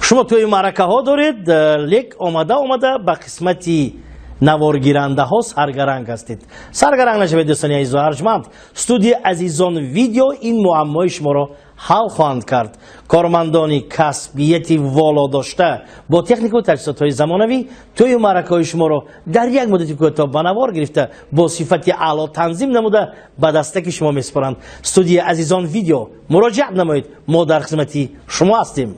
Шумо тӯи маъракаҳо доред, лек омада омада ба қисмати наворгирандаҳо саргаранг ҳастед. Саргаранг нашавед, дӯстони азизу арҷманд. Студияи Азизон Видео ин муаммои шуморо ҳал хоҳанд кард. Кормандони касбияти воло дошта бо технику таҷҳизотҳои замонавӣ тӯю маъракаҳои шуморо дар як муддати кӯтоҳ ба навор гирифта, бо сифати аъло танзим намуда, ба дастаки шумо месупоранд. Студияи Азизон Видео муроҷиат намоед, мо дар хизмати шумо ҳастем.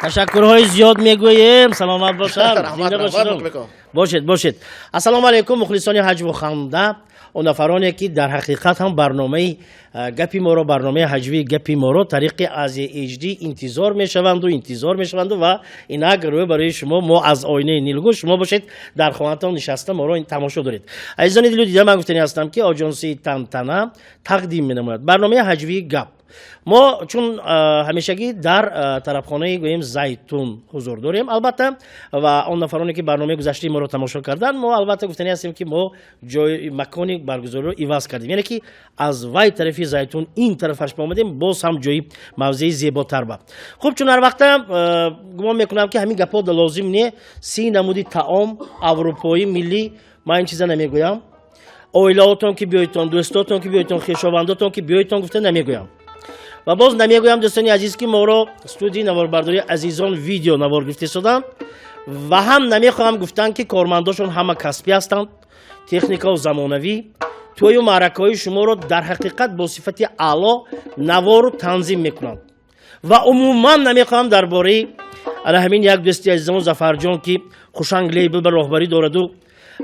Ташаккурҳои зиёд мегӯем, саломат бошанд, зинда бошед, бошед, бошед. Ассалому алайкум, мухлисони ҳаҷву ханда, он нафароне ки дар ҳақиқат ҳам барномаи гапи моро, барномаи ҳаҷвии гапи моро тариқи аз HD интизор мешаванду, интизор мешаванду ва инак рӯй барои шумо мо аз оинаи нилгун, шумо бошед дар хонаатон нишаста моро тамошо доред. Азизони дилу дида, ман гуфтани ҳастам ки оҷонсии Тантана тақдим менамояд барномаи ҳаҷвии гап. Мо чун ҳамешагӣ дар тарабхонаи гӯем Зайтун ҳузур дорем, албатта, ва он нафароне ки барномаи гузаштаи моро тамошо карданд, мо албатта гуфтани ҳастем ки мо ҷои макони баргузориро иваз кардем, яъне ки аз вай тарафи Зайтун ин тарафаш омадем, боз ҳам ҷои мавзеи зеботар ба. Хуб, чун ҳар вақта гумон мекунам ки ҳамин гапҳо лозим не, 30 намуди таом аврупоӣ миллӣ, ман ин чиза намегӯям. Оилаотон ки биёйтон, дӯстотон ки биёйтон, хешовандотон ки биёйтон гуфта намегӯям. Ва боз намегӯям, дӯстони азиз, ки моро студияи наворбардории Азизон видео навор гирифта истоданд ва ҳам намехоҳам гуфтан ки кормандошон ҳама касбӣ ҳастанд, техникаву замонавӣ, тӯю маъракаҳои шуморо дар ҳақиқат бо сифати аъло навору танзим мекунанд. Ва умуман намехоҳам дар бораи ана ҳамин як дӯсти азизамон Зафарҷон, ки Хушанг лейбл ба роҳбарӣ дораду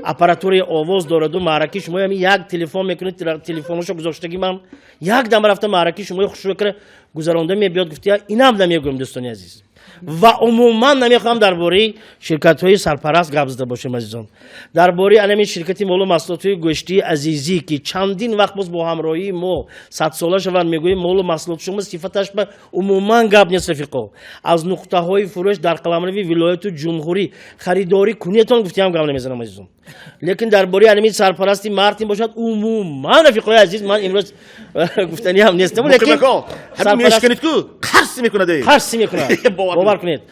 аппаратураи овоз дораду маъраки шумо ҳамин як телефон мекунед, телефоношо гузоштагӣ ман як дам рафта маъраки шумои хушрӯ кара гузаронда мебиёд гуфтия, инам намегӯям, дӯстони азиз. Ва умуман намехоҳам дар бораи ширкатҳои сарпараст гап зада бошем, азизон. Дар бораи анамин ширкати молу маҳсулотҳои гӯштии Азизӣ, ки чандин вақт боз бо ҳамроҳии мо садсола шаванд, мегӯем молу маҳсулоти шумо сифаташ ба умуман гап нест, рафиқо. Аз нуқтаҳои фурӯш дар қаламрави вилояту ҷумҳурӣ харидорӣ кунетон гуфтиам гап намезанам, азизон. Лекин дар бораи анамин сарпарасти Мартин бошад, умуман, рафиқои азиз, ман имрӯз гуфтаниам нестам. Лекин қарс мекунад, қарс мекунад, бовар кунед.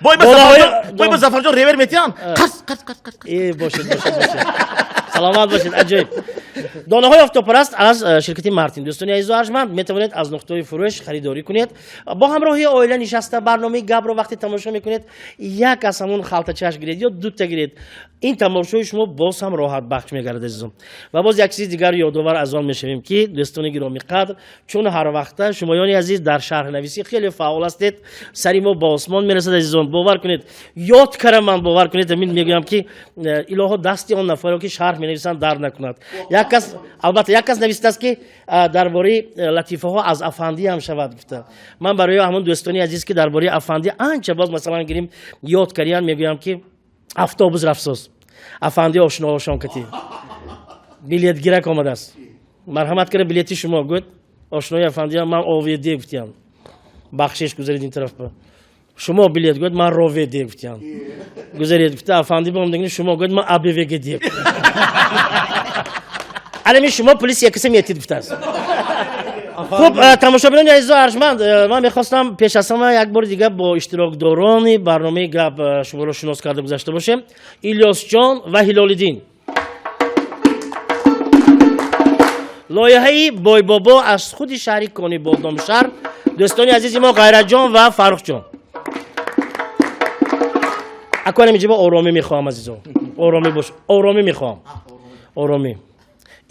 Бой ба Зафарҷон ревер метиҳам, қарс, қарс, қарс, қарс. Э, бошед, бошед, бошед, саломат бошед, аҷоиб. Донаҳои офтобпараст аз ширкати Мартин, дӯстони азизу арҷманд, метавонед аз нуқтаҳои фурӯш харидорӣ кунед. Бо ҳамроҳии оила нишаста барномаи гапро вақте тамошо мекунед, як аз ҳамон халтачаш гиред ё дута гиред, ин тамошои шумо боз ҳам роҳатбахш мегардад, азизон. Ва боз як чизи дигар ёдовар аз он мешавем ки дӯстони гиромиқадр, чун ҳар вақта шумоёни азиз дар шарҳнависӣ хеле фаъол ҳастед, сари мо ба осмон мерасад, азизон, бовар кунед, ёд кара ман, бовар кунед, амин мегӯям ки илоҳо дасти он нафаро ки шарҳ менависанд дар накунад. Як кас, албатта, як кас навистааст ки дар бораи латифаҳо аз афандӣ ҳам шавад гуфта. Ман барои ҳамон дӯстони азиз ки дар бораи афандӣ анча боз масалан гирим ёд кариян, мегӯям ки автобус рафсоз, афанди ошноошон кати билетгирак омадааст, марҳамат кара билети шумо гӯд. Ошнои афанди ман ОВД гуфтиям, бахшиш, гузаред ин тараф, шумо билет гӯд, ман РОВД гуфтиям, гузаред гуфта. Афанди бомдагини шумо гӯд, ман АБВГД. Алами шумо пулис якиса метид гуфтааст. Хуб, тамошобинони азизу арҷманд, ман мехостам пеш аз ҳама як бори дигар бо иштирокдорони барномаи гап шуморо шинос карда гузашта бошем. Илёсҷон ва Ҳилолиддин. Лоиҳаи Бойбобо аз худи шаҳри Конибодомшаҳр, дӯстони азизи мо Ғайратҷон ва Фаррухҷон. Акун инҷа оромӣ мехоҳам, азизон, оромӣ бош, оромӣ мехоҳам, оромӣ.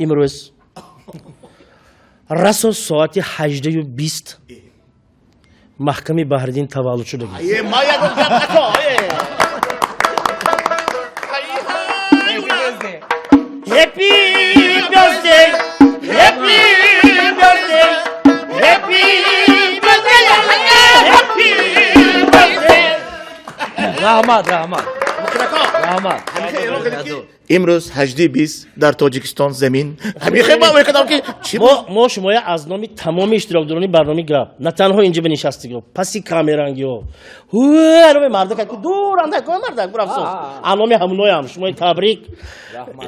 Имрӯз расо соати 18:20 Маҳками Баҳриддин таваллуд шуда. Happy birthday, happy birthday, happy birthday, happy birthday. Раҳмат, раҳмат, раҳмат. Имрӯз 18:20 дар Тоҷикистон замин ҳамихе ки чӣ. Мо шумоя аз номи тамоми иштирокдорони барномаи гап, на танҳо инҷа ба нишастагиҳо, паси камерангиҳо, ҳуарои мардак дуранда мардак бурафсоз, аз номи ҳамуноям шумои табрик,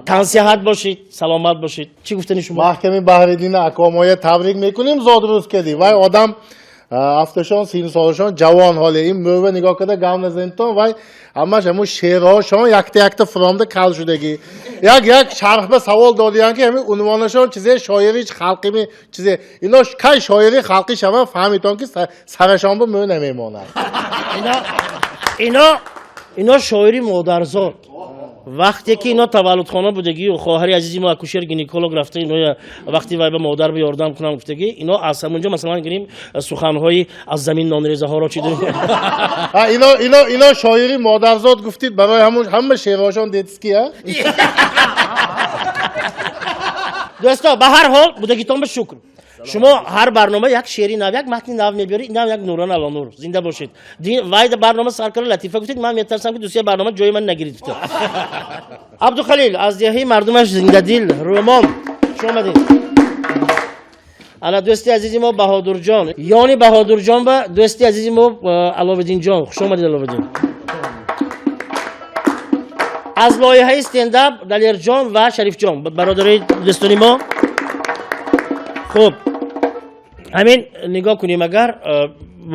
тансиҳат бошед, саломат бошед. Чӣ гуфтани шумо? Маҳками Баҳриддин акомоя табрик мекунем, зодрӯз кардӣ. Вай одам афташон синусолашон ҷавон, ҳоле ин мӯва нигоҳ карда гап назанитон, вай ҳамаш ҳамун шеърҳошон якта якта фуромда кал шудагӣ. Як як шарҳ ба савол додиян ки ҳамин унвонашон чизе шоири халқими чизе, ино кай шоири халқӣ шаванд, фаҳмитон ки сарашон ба мӯ намемонад. Ино шоири модарзод. Вақте ки ино таваллудхона будагию хоҳари азизи мо акушер гинеколог рафта, ино вақте вай ба модар ба ёрдам кунам гуфтагӣ, ино аз ҳамунҷо, масалан, гирем, суханҳои аз замин нонрезаҳоро чида. Ино шоири модарзод гуфтид, барои ҳамун ҳама шеърҳошон детский, а? Дӯсто, ба ҳар ҳол будагитон ба шукр. Шумо ҳар барнома як шеъри нав, як матни нав мебиёред, инам як нурон алонур. Зинда бошед. Вай барнома саркара латифа гуфтед, ман метарсам, ки дусия барнома ҷои ман нагирид. Абдухалил аз деҳаи мардумаш зиндадил, Рӯмон, хуш омадед. Ана дӯсти азизи мо Баҳодурҷон, ёни Баҳодурҷон ва дӯсти азизи мо Аловиддинҷон, хуш омадед, Аловиддин. Аз лоиҳаи стендап Далерҷон ва Шарифҷон, бародарои дӯстони мо. Хуб, ҳамин нигоҳ кунем, агар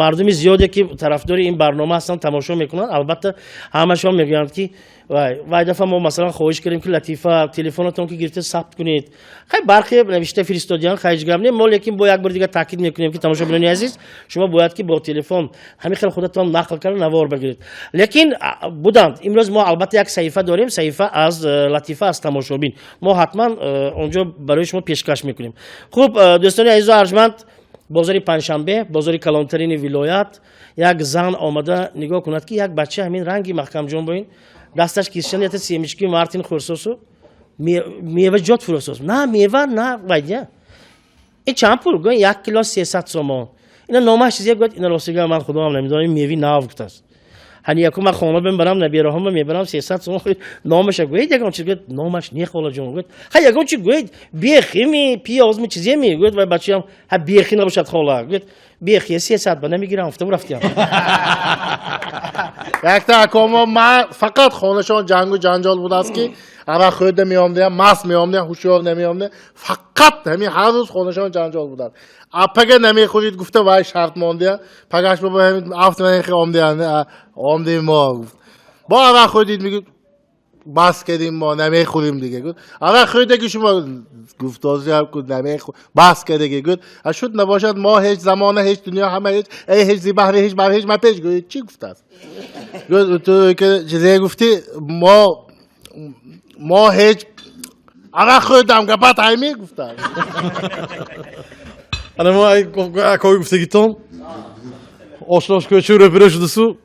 мардуми зиёде ки тарафдори ин барнома ҳастанд, тамошо мекунанд, албатта ҳамашон мегӯянд, ки вай дафъа мо, масалан, хоҳиш кардем, ки латифа телефонатон ки гирифта сабт кунед. Хай, бархе навишта фиристодиан, хай, ҳеҷ гап не. Мо лекин бо як бори дигар таъкид мекунем, ки тамошобинони азиз, шумо бояд ки бо телефон ҳамин хел худатон нақл карда навор бигиред. Лекин буданд, имрӯз мо албатта як саҳифа дорем, саҳифа аз латифа аз тамошобин, мо ҳатман онҷо барои шумо пешкаш мекунем. Хуб, дӯстони азизу арҷманд, бозори Панҷшанбе, бозори калонтарини вилоят, як зан омада нигоҳ кунад, ки як бача ҳамин ранги Маҳкамҷон бо ин дасташ кисшан ята семечки Мартин хӯрсосу меваҷот фурӯсос. На мева, на вайдя. Ин чанд пул? Гӯяд, 1 кило 300 сомон. Ина номаш чизе гӯяд, ина ростига ман худоам намедонам, меви нав гуфтааст. Ҳани яку ман хона бимбарам, набераҳома мебарам, 300 сомон номаша гӯяд, ягон чиз гӯяд, номаш не, холаҷон, гӯяд. Ха, ягон чи гӯяд, бехими, пиёзми, чиземи, гӯяд. Вай бачаам ҳа бехи набошад, хола, гӯяд, бехи 300 ба намегирам, гуфта рафтям. Якта акомо ма фақат хонашон ҷангу ҷанҷол будааст, ки арақ хӯрда меомдиям, маст меомдиям, ҳушёр намеомдиям, фақат ҳамин ҳар рӯз хонашон ҷанҷол будааст. Апага намехӯрид гуфта, вай шарт мондия, пагаш бобо ҳамин афт намехе омдиян, омдем мо гуфт. Бо арақ хӯрдид, мегӯд, бас кардем, мо намехӯрем дига, гуфт. Арақ хӯрдаги шумо, гуфтозиам ку намехӯр, бас кардаги, гуфт. А шуд набошад, мо ҳеҷ, замона ҳеҷ, дунё ҳама ҳеҷ, эй ҳеҷ, зи баҳри ҳеҷ, бар ҳеҷ мапеч, гӯед, чӣ гуфтааст? Гуфт, ту ки чизе гуфтӣ, мо ҳеҷ, арақ хӯрдам, гапат ҳайми, гуфтааст. Ана мо акои гуфтагитон ошнош кӯчу рӯбирӯ шудасу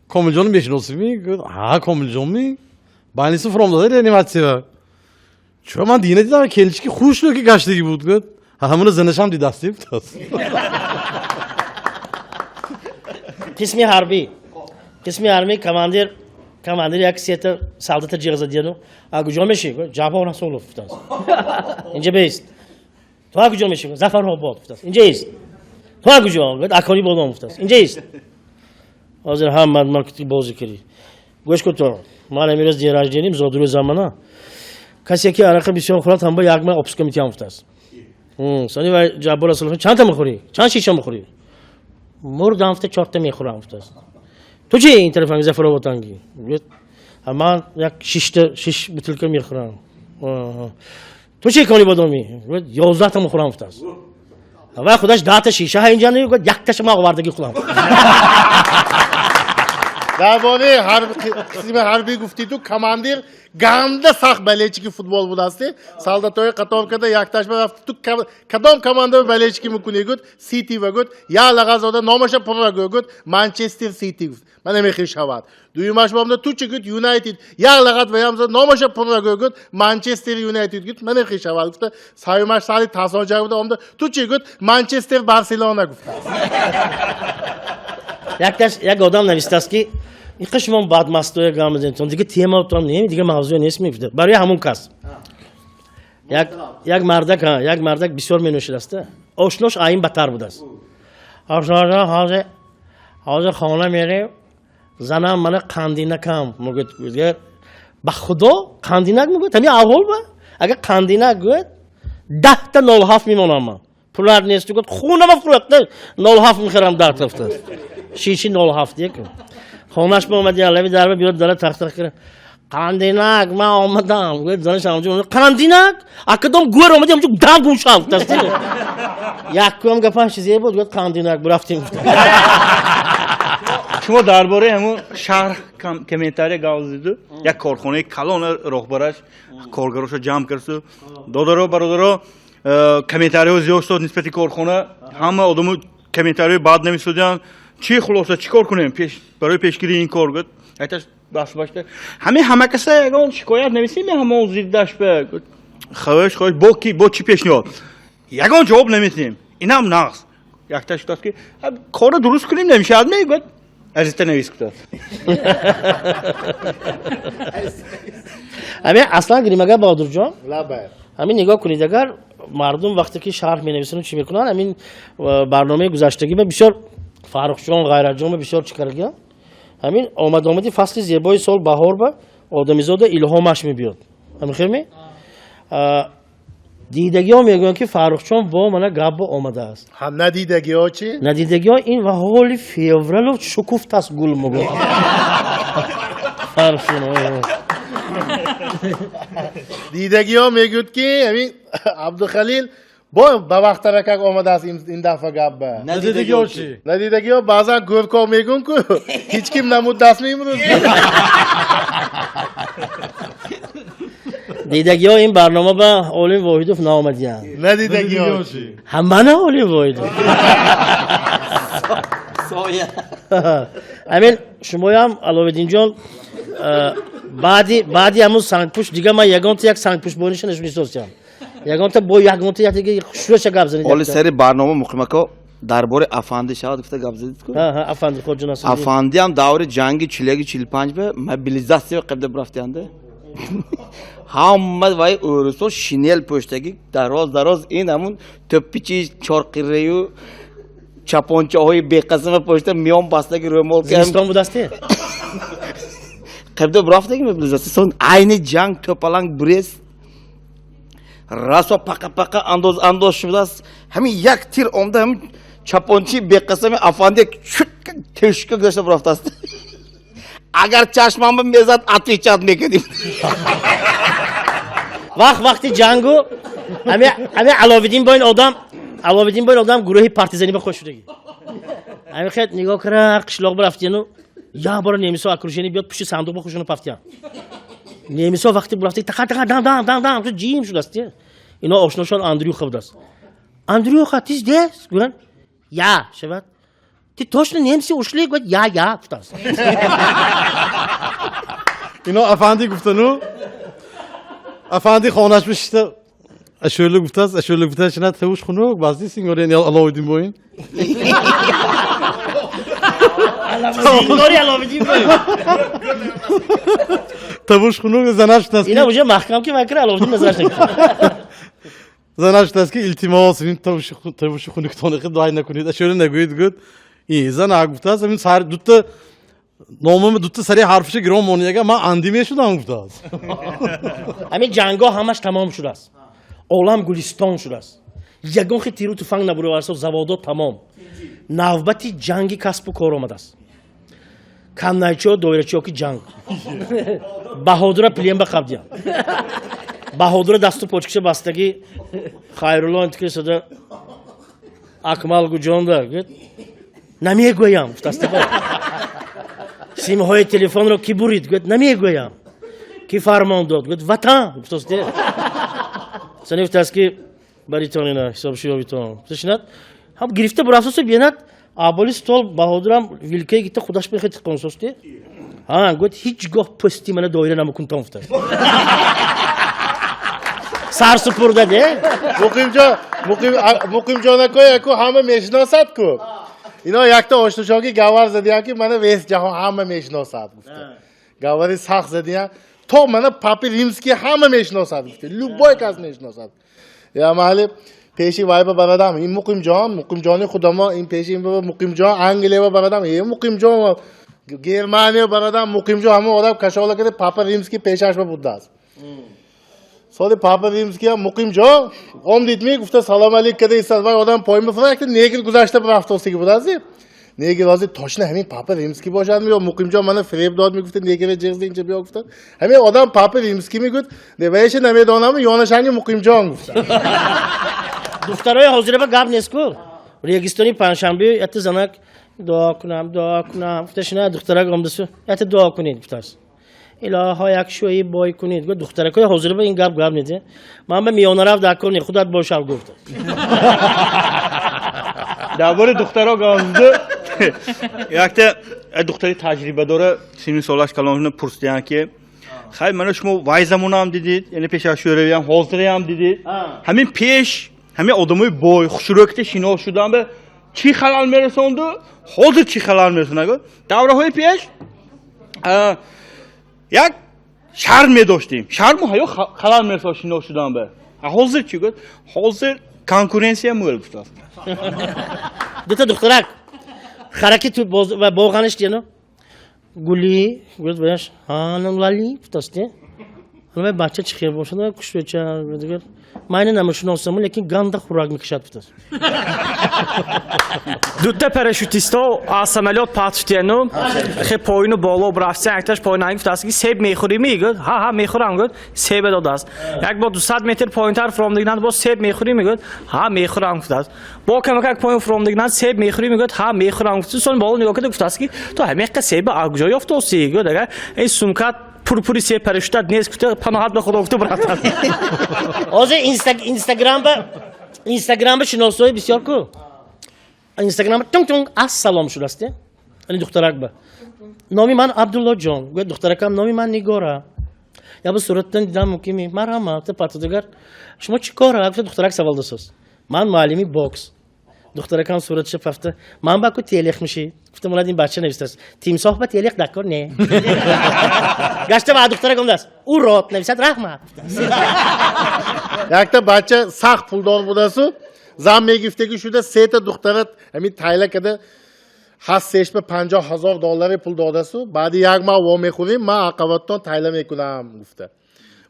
Комилҷонро мешиносӣ? Гуфт, ҳа, Комилҷонми? Байнису фуромдода реаниматсия. Чӯ ман дина дидам, келички хушрӯ ки гаштагӣ буд, гуфт. Ҳа, ҳамуна занашам дидастӣ, гуфтааст. Қисми ҳарбӣ, командир як сета солдата ҷиғ задияну: «А куҷо мешӣ?» Гуфт, «Ҷаббор Расулов», гуфтааст. «Инҷа беист. Ту а куҷо мешӣ?» Гуфт, «Зафаробод», гуфтааст. «Инҷа ист. Ту а куҷо?» Гуфт, «Акони бодом», гуфтааст. «Инҷа ист. Ҳозир ҳама ман бозӣ кардӣ. Гӯш кун, то ман амирӯз день рождения, зодрӯзам мана. Касе ки арақа бисёр хӯрад, ҳам ба як маҳ отпуска метиҳам», гуфтааст. Сони вай Ҷаббор Расулов: «Чандта мехӯрӣ? Чанд шиша мехӯрӣ?» «Мурдам», гуфта, «чорта мехӯрам», гуфтааст. «Ту чи, ин тарафанги Зафароботанги?» Гуфт, «Ман як шишта, шиш бутылка мехӯрам». «Ту чи, кони бодомӣ?» Гуфт, «11та мехӯрам», гуфтааст. Вай худаш 10та шиша ҳа инҷа, гуфт, «Якташа ман овардагӣ хӯрам». Дар бораи қисми ҳарбӣ гуфтиду, командир ганда сахт болельщики футбол будасти. Солдатои қатор карда якташба рафт: «Ту кадом команда болельщики мекунӣ?» Гуфт, «Сити». Ва гуфт, я лағазода номаша пурра гӯ. Гуфт, «Манчестер Сити», гуфт. «Ман намехел шавад». Дуюмаш бомда: «Ту чӣ?» Гуфт, «Юнайтед». Я лағат ваям зад: «Номаша пурра гӯ». Гуфт, «Манчестер Юнайтед». Гуфт, «Ман намехел шавад», гуфта, саюмаш сари тасоҷа буда омда: «Ту чӣ?» Гуфт, «Манчестер Барселона», гуфта. Якташ як одам навистааст, ки иқа шумо бадмастоя гап мезанед, дига тематон не, дига мавзӯе нест, мегуфта. Барои ҳамун кас як мардак, як мардак бисёр менӯшидаста, ошнош аин батар будааст. Ҳозир хона мерем, занам мана қандинакам мегӯяд. Ба худо, қандинак мегӯяд. Ҳамин аввал ба агар қандинак гӯяд, 10та 07 мемонам, ман пулар нест, гӯяд, хунама фурӯхта 07 мехарам, 10та шиши 07 як. Хонаш ба омади, алави дарба биёд, дара тах-тах кара: «Қандинак, ман омадам», гӯяд. Занаш ҳамҷо: «Қандинак, акадом гӯр омади, ҳамҷо дам гум шав», гуфтааст. Якум гапаш чизе буд, гӯяд, «Қандинак, бурафтем», гуфта. Шумо дар бораи ҳамун шаҳр комментария гап задиду, як корхонаи калон роҳбараш коргароша ҷамъ карду: «Додаро, бародаро, комментарияҳо зиёд шуд нисбати корхона, ҳама одамо комментарияи бад нависодианд. Чӣ хулоса, чӣ кор кунем барои пешгирии ин кор?» Гуфт. Айташ дастбашта: «Ҳамин ҳама каса ягон шикоят нависем, ҳамон зиддаш ба». «Хоҳиш, хоҳиш, бо ки, бо чӣ пешниҳод?» «Ягон ҷавоб наметиҳем, инам нағз». Якташ гуфтааст, ки корро дуруст кунем, намешавад? Мегӯяд, ариза навис, гуфтааст. Ҳамин аслан гирим агар, Баҳодурҷон. Лаббай. Ҳамин нигоҳ кунед, агар мардум вақте ки шарҳ менависанд, чӣ мекунанд, ҳамин барномаи гузаштагӣ ба бисёр Фаррухҷон, Ғайратҷон ба бисёр чӣ кардагиям. Ҳамин омад-омади фасли зебои сол, баҳор, ба одамизода илҳомаш мебиёд. Ҳамин хел ме? Дидагиҳо мегӯянд, ки Фаррухҷон бо мана гапбо омадааст. Ҳам надидагиҳо чӣ? Надидагиҳо ин ва ҳоли февралу шукуфтааст гул мегӯянд. Фаррухҷон. Дидагиҳо мегӯяд, ки ҳамин Абдухалил бо ба вақтаракак омадааст ин дафъа гапба. Надидагиҳо чӣ? Надидагиҳо баъзан гӯркоб мегӯн, ку ҳеҷ ким намуд даст меимрӯз. Дидагиҳо ин барнома ба Олим Воҳидов наомадиянд. Надидагиҳо чӣ? Ҳамана Олим Воҳидов. Ҳамин шумоям, Аловиддинҷон, баъди ҳамун сангпӯш дига ман ягонта як сангпӯшбониша нашунистосиям. Ягонта бо ягонта як дига хушрӯша гап занед. Оли сари барнома, Муқимако, дар бораи афанди шавад гуфта гап задед ку? Ҳа, афанди Хоҷа Насриддин. Афандиам даври ҷанги 41-45 ба мобилизатсия қабда бурафтиянда. Ҳама вай ӯрусо шинел пӯштаги, дароз дароз, ин ҳамун тӯппичи чорқирраю чапончаҳои беқасама пӯшта, миён бастаги, рӯмол. Зимистон будасте? Қабда бурафтаги мобилизатсия. Сон айни ҷанг, тӯпаланг, брест, расо пақа пақа андоз андоз шудааст. Ҳамин як тир омда, ҳамин чапончи беқасами афанди чут тешка гузашта бурафтааст. Агар чашмамба мезад, отвечать мекардим. Вақт вақти ҷангу ҳами Аловиддин бо ин одам, Аловиддин бо ин одам гурӯҳи партизанӣ ба хуш шудагӣ. Ҳами хел нигоҳ кара, қишлоқ бурафтияну як бора немисо окружение биёд, пушти сандуқ ба хушуну пафтиян. Немисо вақти бурафти тақа тақа дам дам дам дам ҷим шудааст. Ино ошношон Андрюха будааст. «Андрюха, ты здесь?» гӯянд. «Я» шавад. «Ты точно немцы ушли?» Гӯяд. «Я, я» гуфтааст. Ино афанди гуфтану афанди хонаш бишиста ашӯла гуфтааст, ашӯла гуфтааст, шина тавуш хунук баъзи сингори Аловиддин боин. Сингори Аловиддин боин. Тавуш хунук, занаш гуфтааст. Ина уже маҳкам ки вайкра Аловиддин назараш накард. Занаш гуфтааст, ки илтимос, ин тавуши хунуктони хид вай накунед, ашӯла нагӯед, гӯяд. И зана гуфтааст, ҳамин сар дута номами дута сари ҳарфиша гиром монияга ман анди мешудам, гуфтааст. Ҳамин ҷангҳо ҳамаш тамом шудааст. Олам гулистон шудааст. Ягон хи тиру туфанг набуроварсо, заводо тамом. Навбати ҷанги касбу кор омадааст. Каннайчиҳо, доирачиҳо ки ҷанг. Баҳодура плен ба қабдиян. Баҳодура дасту почкиша бастагӣ, Хайрулло интикри сада: «Акмал гуҷонда?» Гӯяд. «Намегӯям», гуфтааст. «Симҳои телефонро ки бурид?» Гӯяд. «Намегӯям». «Ки фармон дод?» Гӯяд. «Ватан», гуфтааст. Сани гуфтааст, ки баритон ина ҳисобшиёбитон шинад, ҳам гирифта бурафтасу бинад, аболи стол Баҳодурам вилкаи гитта худаш мехоҳад тиқонсости. Ҳа, гӯяд, ҳеҷ гоҳ пӯсти мана доира намекунтон, гуфтааст. Сар супурда де. Муқимҷон, Муқимҷон акои аку ҳама мешиносад ку. Ино якта ошношоки гавар задиян, ки мана вес ҷаҳон ҳама мешиносад, гуфта. Гавари сахт задиян. То мана Папи Римский ҳама мешиносад, гуфта. Любой кас мешиносад. Я маҳали пеши вайба барадам. Ин Муқимҷон, Муқимҷони худамо, ин пеши ин баба Муқимҷон Англиява барадам. Э Муқимҷон Германия барадам, Муқимҷон ҳама одам кашола карда Папа Римский пешаш ба будааст. Соли Папа Римский ҳам «Муқимҷон, омдидми?» гуфта, салом алейк карда истад. Вай одам поин бифра, якта негр гузашта бурафтосиги будааст. Негр ҳозир точно ҳамин Папа Римский бошад ё Муқимҷон мана фиреб дод, мегуфта, негре ҷиғзи инҷа биё гуфта. Ҳамин одам Папа Римский мегӯяд, вайша намедонам, ёнашанги Муқимҷон гуфта. Духтарои ҳозира ба гап нест ку. Регистони панҷшанбе якта занак Дуо кунам, дуо кунам. Гуфта шуна духтарак омадасу. Ята дуо кунед гуфтааст. Илоҳо як шӯи бой кунед. Гуфт духтаракои ҳозир ба ин гап гап неде. Ман ба миёнарав дар кор не, худат бошав гуфт. Дар бораи духтаро гап якта духтари таҷрибадора синни солаш калоншуда пурсидаянд ки хай мана шумо вай замонаам дидед, яъне пеш аз шӯравиам, ҳозираам дидед. Ҳамин пеш ҳамин одамои бой хушрӯкта шинос шудан ба чӣ халал мерасонду, ҳозир чӣ халал мерасонад? Гуфт давраҳои пеш як шарм медоштем, шарму ҳаё халал мерасонд шинос шудан ба. Ҳозир чӣ? Гуфт ҳозир конкуренсия мӯл гуфтааст. Дута духтарак хараки ту ва боғаниш дену гули гуфт баяш ҳанам лали гуфтааст де. Вай бача чӣ хел бошад, кушбеча дигар майна намешиносам, лекин ганда хӯрак мекашад гуфтааст. Дутта парашютисто аз самолёт пат шудияну хе поину боло рафтиян, якташ поин гуфтааст ки себ мехӯрӣ ми? Гуфт ҳа ҳа мехӯрам, гуфт себе додааст. Як бор 200 метр поинтар фуромдигинанд, боз себ мехӯрӣ ми? Гуфт ҳа мехӯрам гуфтааст. Бо камакак поин фуромдигинанд, себ мехӯрӣ ми? Гуфт ҳа мехӯрам гуфт. Сон боло нигоҳ карда гуфтааст ки ту ҳамеқа себа аз куҷо ёфтосӣ? Гуфт агар ин сумкат пурпури себ парашютат нест гуфта паноҳат ба худо гуфта бурафтааст. Ҳозир инстаграмба шиносои бисёр ку. Инстаграм тунг тунг ассалом шудааст. Ани духтарак ба. Номи ман Абдуллоҷон. Гӯяд духтаракам номи ман Нигора. Я бу сураттан дидам мумкин ми? Марҳамат, партодагар. Шумо чӣ кора? Гуфта духтарак савол досоз. Ман муаллими бокс. Духтаракам суратша пафта. Ман ба ку телех миши. Гуфта мурад ин бача навистааст. Тимсоҳ ба телех дакор не. Гашта ба духтарак омадааст. Урод нависад раҳмат. Якта бача сахт пулдор будасу. Зан мегифтаги шуда сета духтарат ҳамин тайла када ҳаст сешба 50 000 доллари пул додасу. Баъди як маҳ во мехӯрем, ман ақабаттон тайла мекунам гуфта.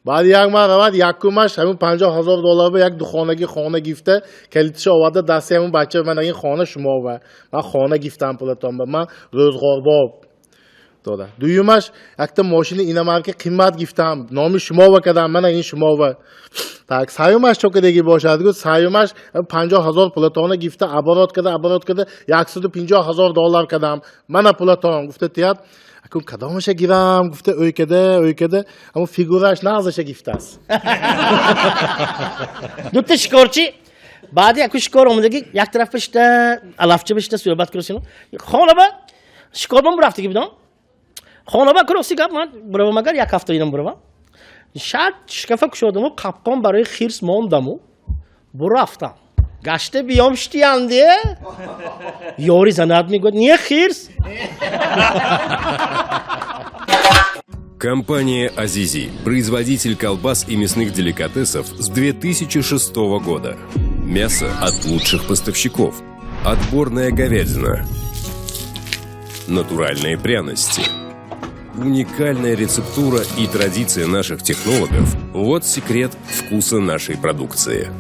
Баъди як маҳ равад якумаш ҳамин 50 000 доллар ба як духонаги хона гифта, калитиша оварда дасти ҳамин бача, ман ин хона шумо ва ман хона гифтам пулатон ба ман рӯзғорбоб дода. Дуюмаш якта мошини иномарка қимат гифтам, номи шумо ва кадам, мана ин шумо ва. Так саюмаш чокадаги бошад, гуфт саюмаш 50 000 пулатона гифта, оборот када, оборот када 150 000 доллар кадам, мана пулатон гуфта тият. Акун кадомаша гирам гуфта ӯйкада, ӯйкада, аммо фигураш нағзаша гифтааст. Дутта шикорчи баъди яку шикор омадаги як тараф бишта алафча бишта суҳбат курсину. Хонаба шикорбон бурафтаги бидон. Хонаба куроси гап ман буравам агар як ҳафта инам буравам. Шарт шкафа кушодаму қапқон барои хирс мондаму бурафтам. Гашта биём штиянде. Ёри занат мегӯяд не хирс. Компания «Азизи» – производитель колбас и мясных деликатесов с 2006 года. Мясо от лучших поставщиков. Отборная говядина. Натуральные пряности. Уникальная рецептура и традиция наших технологов – вот секрет вкуса нашей продукции.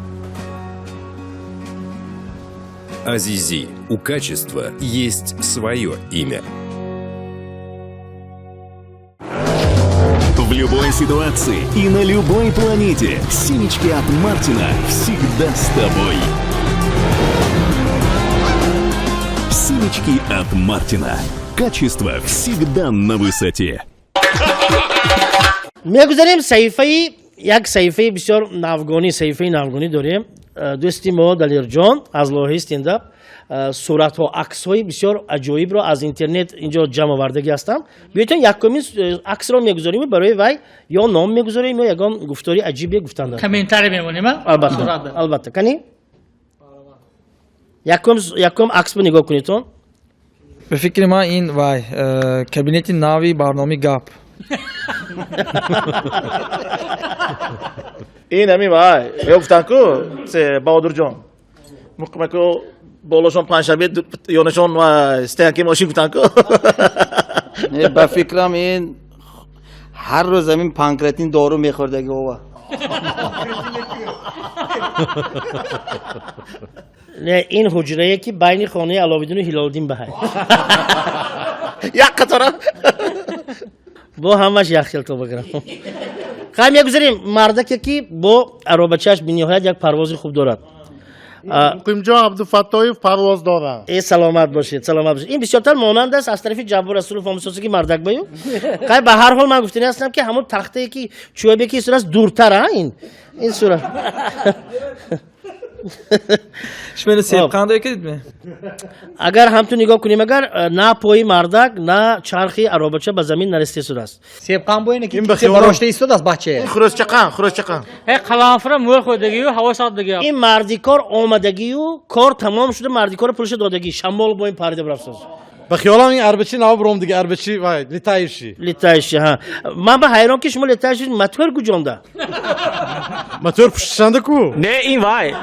«Азизи». У качества есть свое имя. В любой ситуации и на любой планете семечки от Мартина всегда с тобой. Семечки от Мартина. Качество всегда на высоте. Мегузарем саҳифаи як саҳифаи бисёр навгонӣ, саҳифаи навгонӣ дорем. Дӯсти мо Далерҷон аз лоҳаи стендап суратҳо, аксҳои бисёр аҷоибро аз интернет инҷо ҷамъ овардагӣ ҳастанд. Биёед якумин аксро мегузорем, барои вай ё ном мегузорем, ё ягон гуфтори аҷибе гуфтанд. Комментарий мемонем, а? Албатта, албатта. Кани? Якум аксро нигоҳ кунедтон. Ба фикри ман ин вай кабинети нави барномаи гап. Ин ҳамин вай ё гуфтанд ку Баҳодурҷон муқимаку болошон панҷшанбе ёнашон стоянки мошин гуфтанд ку. Ба фикрам ин ҳар рӯз ҳамин панкратин дору мехӯрдаги ова. Не, ин ҳуҷрае ки байни хонаи Аловиддину Ҳилолиддин баҳай. Як қатора. Бо ҳамаш як хел то багирам. Хай мегузарем мардаке ки бо аробачааш биниҳоят як парвози хуб дорад. Муқимҷон Абдуфаттоев парвоз дорад. Э, саломат бошед, саломат бошед. Ин бисёртар монанд аст аз тарафи Ҷаббор Расулов омисоси ки мардак баю. Қай, ба ҳар ҳол ман гуфтани ҳастам, ки ҳамон тахтае ки чӯбе ки сурат дуртар, а ин сурат. Шуморо себқанд кардидми? Агар ҳамту нигоҳ кунем, агар на пои мардак, на чархи аробача ба замин нарасида истодааст. Себқанд боине ки Ин ба хиёлам- барошта истодааст бача. Хурӯсчақан, хурӯсчақан. Э, қаламфура мӯр хӯрдагию, ҳаво сардагию. Ин мардикор омадагию, кор тамом шуда, мардикора пулша додагӣ, шамол бо ин парида брафтааст. Ба хиёлам, ин арбачи нав бром дига, арбачи вай летающий. Летающий, ҳа. Ман ба ҳайрон, ки шумо летающий, мотор куҷонда? Мотор пуштишанда ку. Не, ин вай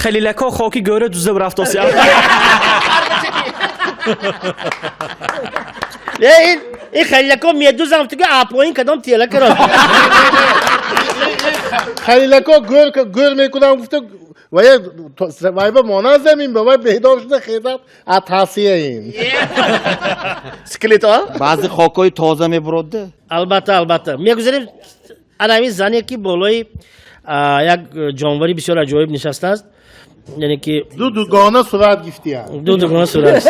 халилако хоки гӯра дузда рафтоси. Не, ин халилако медузам туга, апоин кадом тела кара. Халилако гӯр гӯр мекунам гуфта, вая вай ба монанд замин ба вай бедор шуда хезад, атасия ин. Скелет, а? Баъзе хокҳои тоза мебуродда. Албатта, албатта. Мегузарем, ана ҳамин зане, ки болои як ҷонвари бисёр аҷоиб нишастааст, яъне ки Ду дугона сурат гифтиянд. Ду дугона сурат.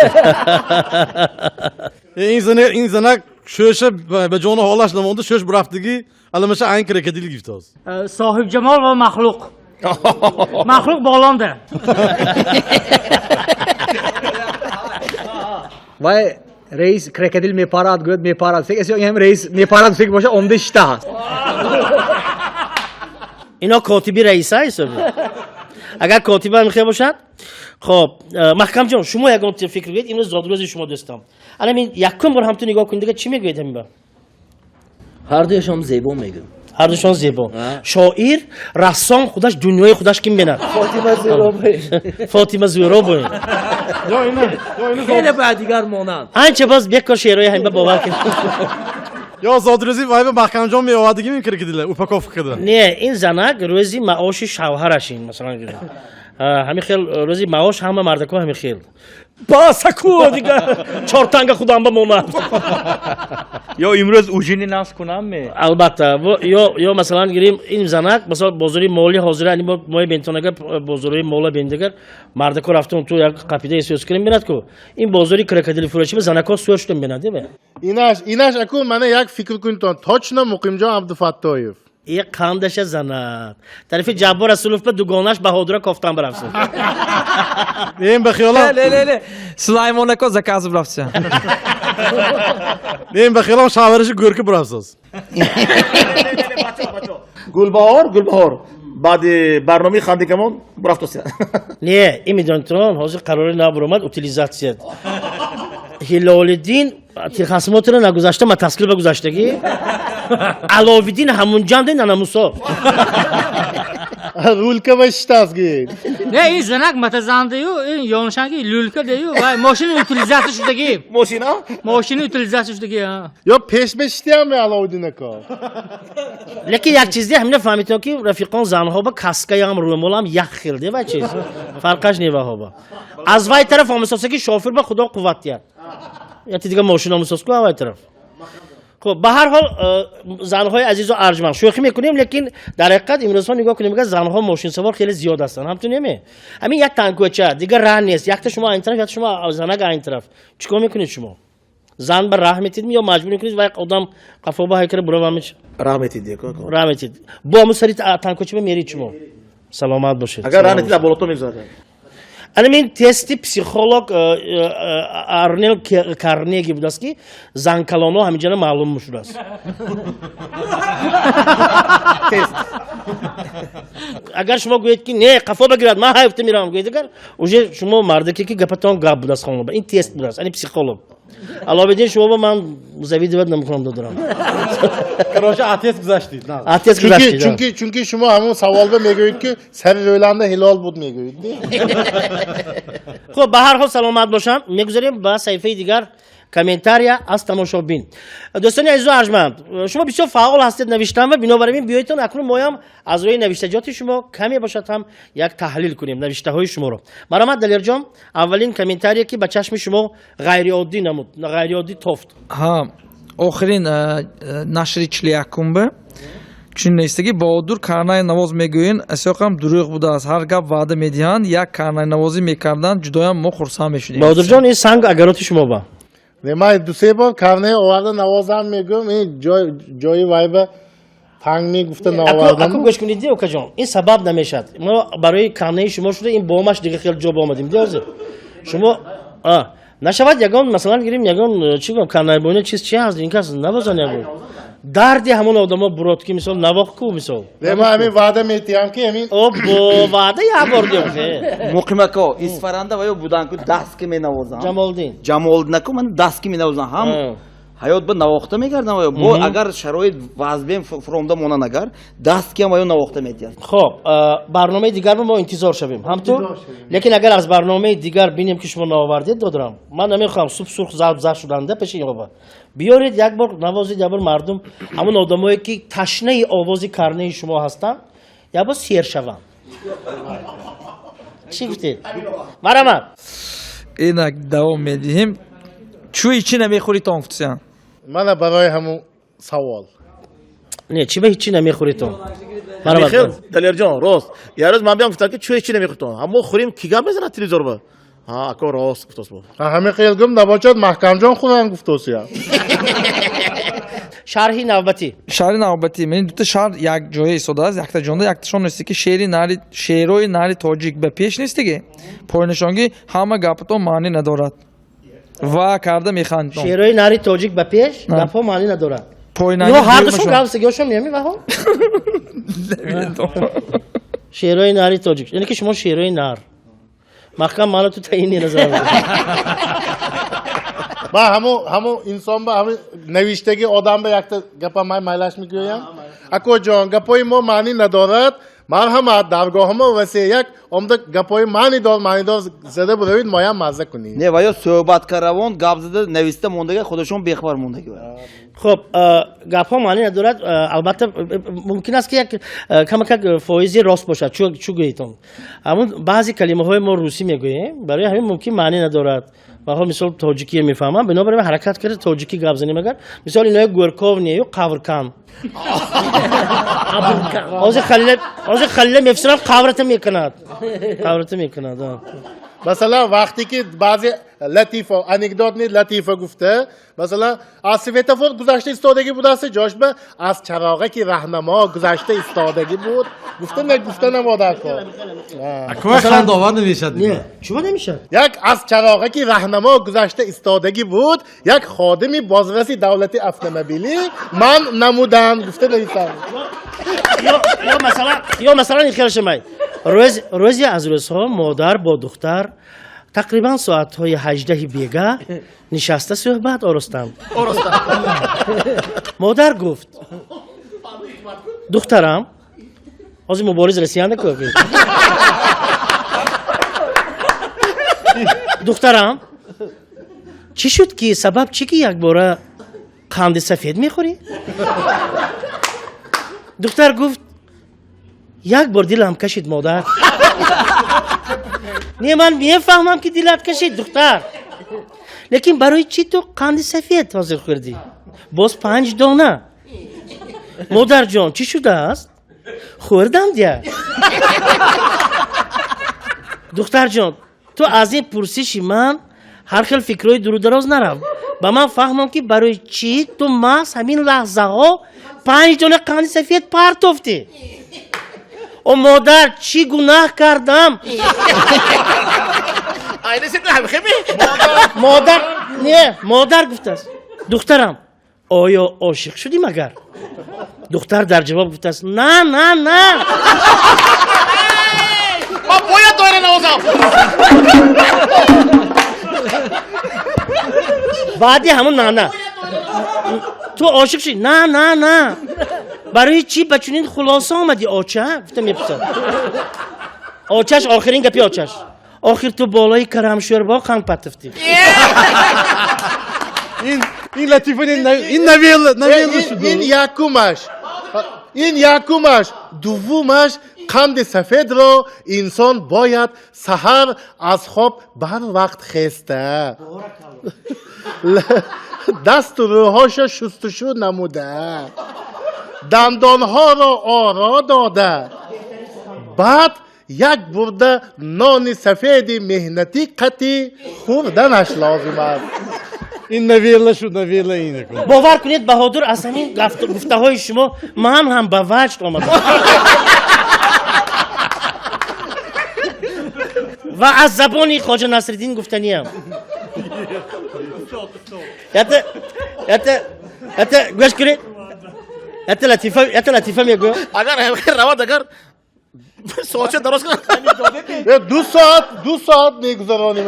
Ин занак шӯша ба ҷону ҳолаш намонда, шӯш бурафтагӣ, аламаша айн крокодил гифтааст. Соҳибҷамол ва махлуқ, махлуқ болонда. Вай раис крокодил мепарад, гӯяд, мепарад. Фек эси ҳам раис мепарад, фек боша омда шита ҳаст. Ино котиби раиса ҳисоби, агар котиба мехоҳ бошад. Хоб, Маҳкамҷон, шумо ягон фикр гӯед. Имрӯз зодрӯзи шумо, дӯстам. Ана мин якум бор ҳамту нигоҳ кунед, дига чӣ мегӯед ҳамин ба? Ҳардуяшон зебо мегӯм. Ҳардушон зебо. Шоир, рассом, худаш дунёи худаш ким бинад. Фотима Зӯробои. Фотима Зӯробои. Ё ина, ё ина. Хеле ба дигар монанд. Анча боз бекор шеърҳои ҳамин ба бовар кунед. Ё зодрӯзи вай ба Маҳкамҷон меовардагӣ ин крокодила упаковка карда. Не, ин занак рӯзи маоши шавҳараш, ин масалан гирем. Ҳамин хел рӯзи маош ҳама мардако ҳамин хел басаку, дига чортанга худам ба монад. Ё имрӯз ужини нас кунам ме? Албатта. Ё масалан гирем, ин занак масалан бозори моли ҳозира, ани мои бентонага бозори мола бендагар мардако рафтун ту як қапида эҳсос кунем бинад ку, ин бозори крокодили фурӯши ба занако сур шудем бинад деме. Инаш аку мана як фикр кунтон, точно Муқимҷон Абдуфаттоев. Е, қандаша занак тарафи Ҷаббор Расулов ба дугонаш Баҳодура кофтан барафсад. Ин ба хиёлам Ле, ле, ле. Сулаймонако заказ бурафтся. Ин ба хиёлам шавҳараши гӯрка бурафтааст. Гулбаҳор, Гулбаҳор баъди барномаи хандикамон бурафтося. Не, ин медонитон, ҳозир қарори нав баромад, утилизация. Ҳилолиддин техосмотрро нагузашта, мотоцикл ба гузаштагӣ. Аловиддин ҳамунҷанде нанамусо. Рулка ба шитаст гӯед. Не, ин занак матазандаю, ин ёншанги люлка даю, вай мошини утилизация шудагӣ. Мошина? Мошини утилизация шудагӣ, а. Ё пеш ба шитиям Аловиддин ако. Лекин як чизе ҳамина фаҳмидем, ки рафиқон, занҳо ба каскаям, рӯмолам як хел де, вай чиз фарқаш неваҳо ба аз вай тараф омисоса, ки шофир ба худо қувват диҳад, яти дига мошин омисос ку вай тараф. Хуб, ба ҳар ҳол, занҳои азизу арҷманд, шӯхӣ мекунем, лекин дар ҳақиқат имрӯзҳо нигоҳ кунем, ки занҳо мошинсавор хеле зиёд ҳастанд, ҳамту неме? Ҳамин як тангкӯча, дигар раҳ нест, якта шумо айн тараф, якта шумо занак айн тараф, чӣ кор мекунед шумо? Зан ба раҳ метид ё маҷбур мекунед, вай одам қафо ба ҳайкара бурава меш? Раҳ метид. Раҳ метид, бо ҳамун сари тангкӯча ба мерид шумо. Саломат бошед. Агар раҳ метид, болото мегузарад. Ана тести психолог Арнел Карнеги будааст, ки занкалоно ҳаминҷана маълум шудааст. Тест. Агар шумо гӯед, ки не, қафо багирад, ман ҳайфта меравам, гӯед, агар уже шумо мардаке, ки гапатон гап будааст хонуба. Ин тест будааст, ани психолог Аловиддин. Шумо ба ман завидовать намекунам, додарам. Короче, а тест гузаштид. А тест гузаштид. Чунки шумо ҳамон саволба мегӯед, ки сари рӯланда ҳилол буд мегӯед. Хуб, ба ҳар ҳол саломат бошам. Мегузарем ба саҳифаи дигар, комментария аз тамошобин. Дӯстони азизу арҷманд, шумо бисёр фаъол ҳастед навиштан ва бинобар ин биёедтон акнун моям аз рӯи навиштаҷоти шумо каме бошад ҳам як таҳлил кунем навиштаҳои шуморо. Марҳамат, Далерҷон, аввалин комментарие, ки ба чашми шумо ғайриоддӣ намуд, ғайриоддӣ тофт. Ҳа, охирин нашри 41-умба. Чун нестаги Баҳодур карнай навоз мегӯянд, асоқам дурӯғ будааст. Ҳар гап ваъда медиҳанд, як карнайнавозӣ мекарданд, ҷудоям мо хурсанд мешудем. Баҳодурҷон, ин санг агароти шумо ба. Не, ман ду-се бор карнай оварда навозам мегӯям, ин ҷои вайба танг мегуфта наовардам. Аку гӯш кунед, окаҷон, ин сабаб намешавад. Мо барои карнаи шумо шуда ин бомаш дига хел ҷо омадем. Диёзе. Шумо нашавад ягон, масалан гирим ягон чӣ гӯям, карнайбони чиз чи ҳаст, ин кас навозан ягон. Дарди ҳамон одамо бурод ки мисол навох ку мисол. Не, ман ҳамин ваъда метиҳам ки ҳамин Обо, ваъда як бор диём. Муқимако, Исфаранда ва ё будан ку даст ки менавозам. Ҷамолиддин. Ҷамолиддин ку ман даст ки менавозам. Ҳам ҳаёт ба навохта мегардам ва ё бо агар шароит вазбен фуромда монан агар даст ки ва ё навохта метиҳад. Хоб, барномаи дигарро мо интизор шавем. Ҳамтур? Лекин агар аз барномаи дигар бинем ки шумо наовардед, додарам, ман намехоҳам субҳ сурх зарб зад шуданда пеши ин оба. Биёред як бор навозед, як бор мардум, ҳамон одамое ки ташнаи овози карнаи шумо ҳастанд, як бор сер шаванд. Чӣ гуфтед? Марҳамат. Инак давом медиҳем. Чӯи чӣ намехӯритон гуфтсиям? Мана барои ҳамун савол. Не, чӣ ба ҳеҷ намехӯритон? Михаил Далерҷон, рост. Як рӯз ман биям гуфтам ки чӯи чӣ намехӯритон? Ҳамо хӯрим ки гап мезанад телевизор ба? Ҳа, ако рост гуфтос бо. Ҳамин хел гум набошад, Маҳкамҷон хӯрам гуфтосия. Шарҳи навбатӣ. Шарҳи навбатӣ. Ман дута шарҳ як ҷоя истодааст, якта ҷонда, якташон нести ки шеъри нари, шеърои нари тоҷик ба пеш нести ки поинашонги ҳама гапатон маъни надорад. Ва карда механдон. Шеърои нари тоҷик ба пеш гапҳо маъни надорад. Поинаги Ё ҳар душон гап сигёшон меми ваҳо? Шеърои нари тоҷик. Яъне ки шумо шеърои нар. Маҳкам мана ту таъин назар. Ба ҳаму инсон ба ҳаму навиштаги одам ба якта гапа май майлаш мегӯям. Акоҷон, гапои мо маъни надорад. Марҳамат, даргоҳи мо васеъ як омда гапои маънидор, маънидор зада буравед, моям мазза кунед. Не, ва ё суҳбаткаравон гап зада нависта мондага, худашон бехабар мондаги. Хоб, гапҳо маъни надорад, албатта мумкин аст ки як камакак фоизи рост бошад, чӯ гӯетон. Аммо баъзе калимаҳои мо русӣ мегӯем, барои ҳамин мумкин маъни надорад. Ваҳо мисол тоҷикие мефаҳмам, бинобар ин ҳаракат карда тоҷикӣ гап занем агар. Мисол инои гӯрков не, ё қавркан. Ҳозир Халила мефсирам қаврата мекунад. Қаврата мекунад. Масалан, вақте ки баъзе латифа, анекдот не латифа гуфта, масалан, аз светофор гузашта истодагӣ будааст, ҷошба аз чароғаки раҳнамо гузашта истодагӣ буд, гуфта не гуфта намодар кор. Акои хандовар намешад. Не, чума намешад? Як аз чароғаки раҳнамо гузашта истодагӣ буд, як ходими бозраси давлати автомобилӣ ман намудам, гуфта нависам. Ё масалан ин хел шамай. Рӯзе аз рӯзҳо модар бо духтар тақрибан соатҳои 18 бега нишаста суҳбат оростанд. Модар гуфт: духтарам, ҳозир мубориз расиянда ку. Духтарам, чӣ шуд ки сабаб чӣ ки якбора қанди сафед мехӯрӣ? Духтар гуфт: як бор дилам кашид, модар. Не, ман мефаҳмам ки дилат кашид, духтар. Лекин барои чӣ ту қанди сафед ҳозир хӯрдӣ? Боз 5 дона. Модарҷон, чӣ шудааст? Хӯрдам дия. Духтарҷон, ту аз ин пурсиши ман ҳар хел фикрҳои дурудароз нарав. Ба ман фаҳмам ки барои чӣ ту маҳз ҳамин лаҳзаҳо 5 дона қанди сафед партофтӣ. О модар, чӣ гунаҳ кардам? Модар, не, модар гуфтааст: духтарам, оё ошиқ шудӣ магар? Духтар дар ҷавоб гуфтааст: на, на, на. Ман бояд доира навозам. Баъди ҳамон на, на. Ту ошиқ шудӣ? На, на, на. Барои чӣ ба чунин хулоса омадӣ, оча? Гуфта мепурсад. Очаш охирин гапи очаш. Охир ту болои карамшӯрбо қанд патифтӣ. Ин латифа ин новелла, новелла шуд. Ин якумаш. Ин якумаш. Дуввумаш қанди сафедро инсон бояд саҳар аз хоб барвақт хеста. Дасту рӯҳоша шустушу намуда. Дандонҳоро оро дода, баъд як бурда нони сафеди меҳнатӣ қатӣ хӯрданаш лозим аст. Ин новелла шуд, новелла ин. Бовар кунед, Баҳодур, аз ҳамин гуфтаҳои шумо ман ҳам ба ваҷд омадам. Ва аз забони Хоҷа Насриддин гуфтаниям. Это гӯш кунед. Это латифа, это латифа мегӯям. Агар равад, агар соатча дароз кунад. 2 соат, 2 соат мегузаронем.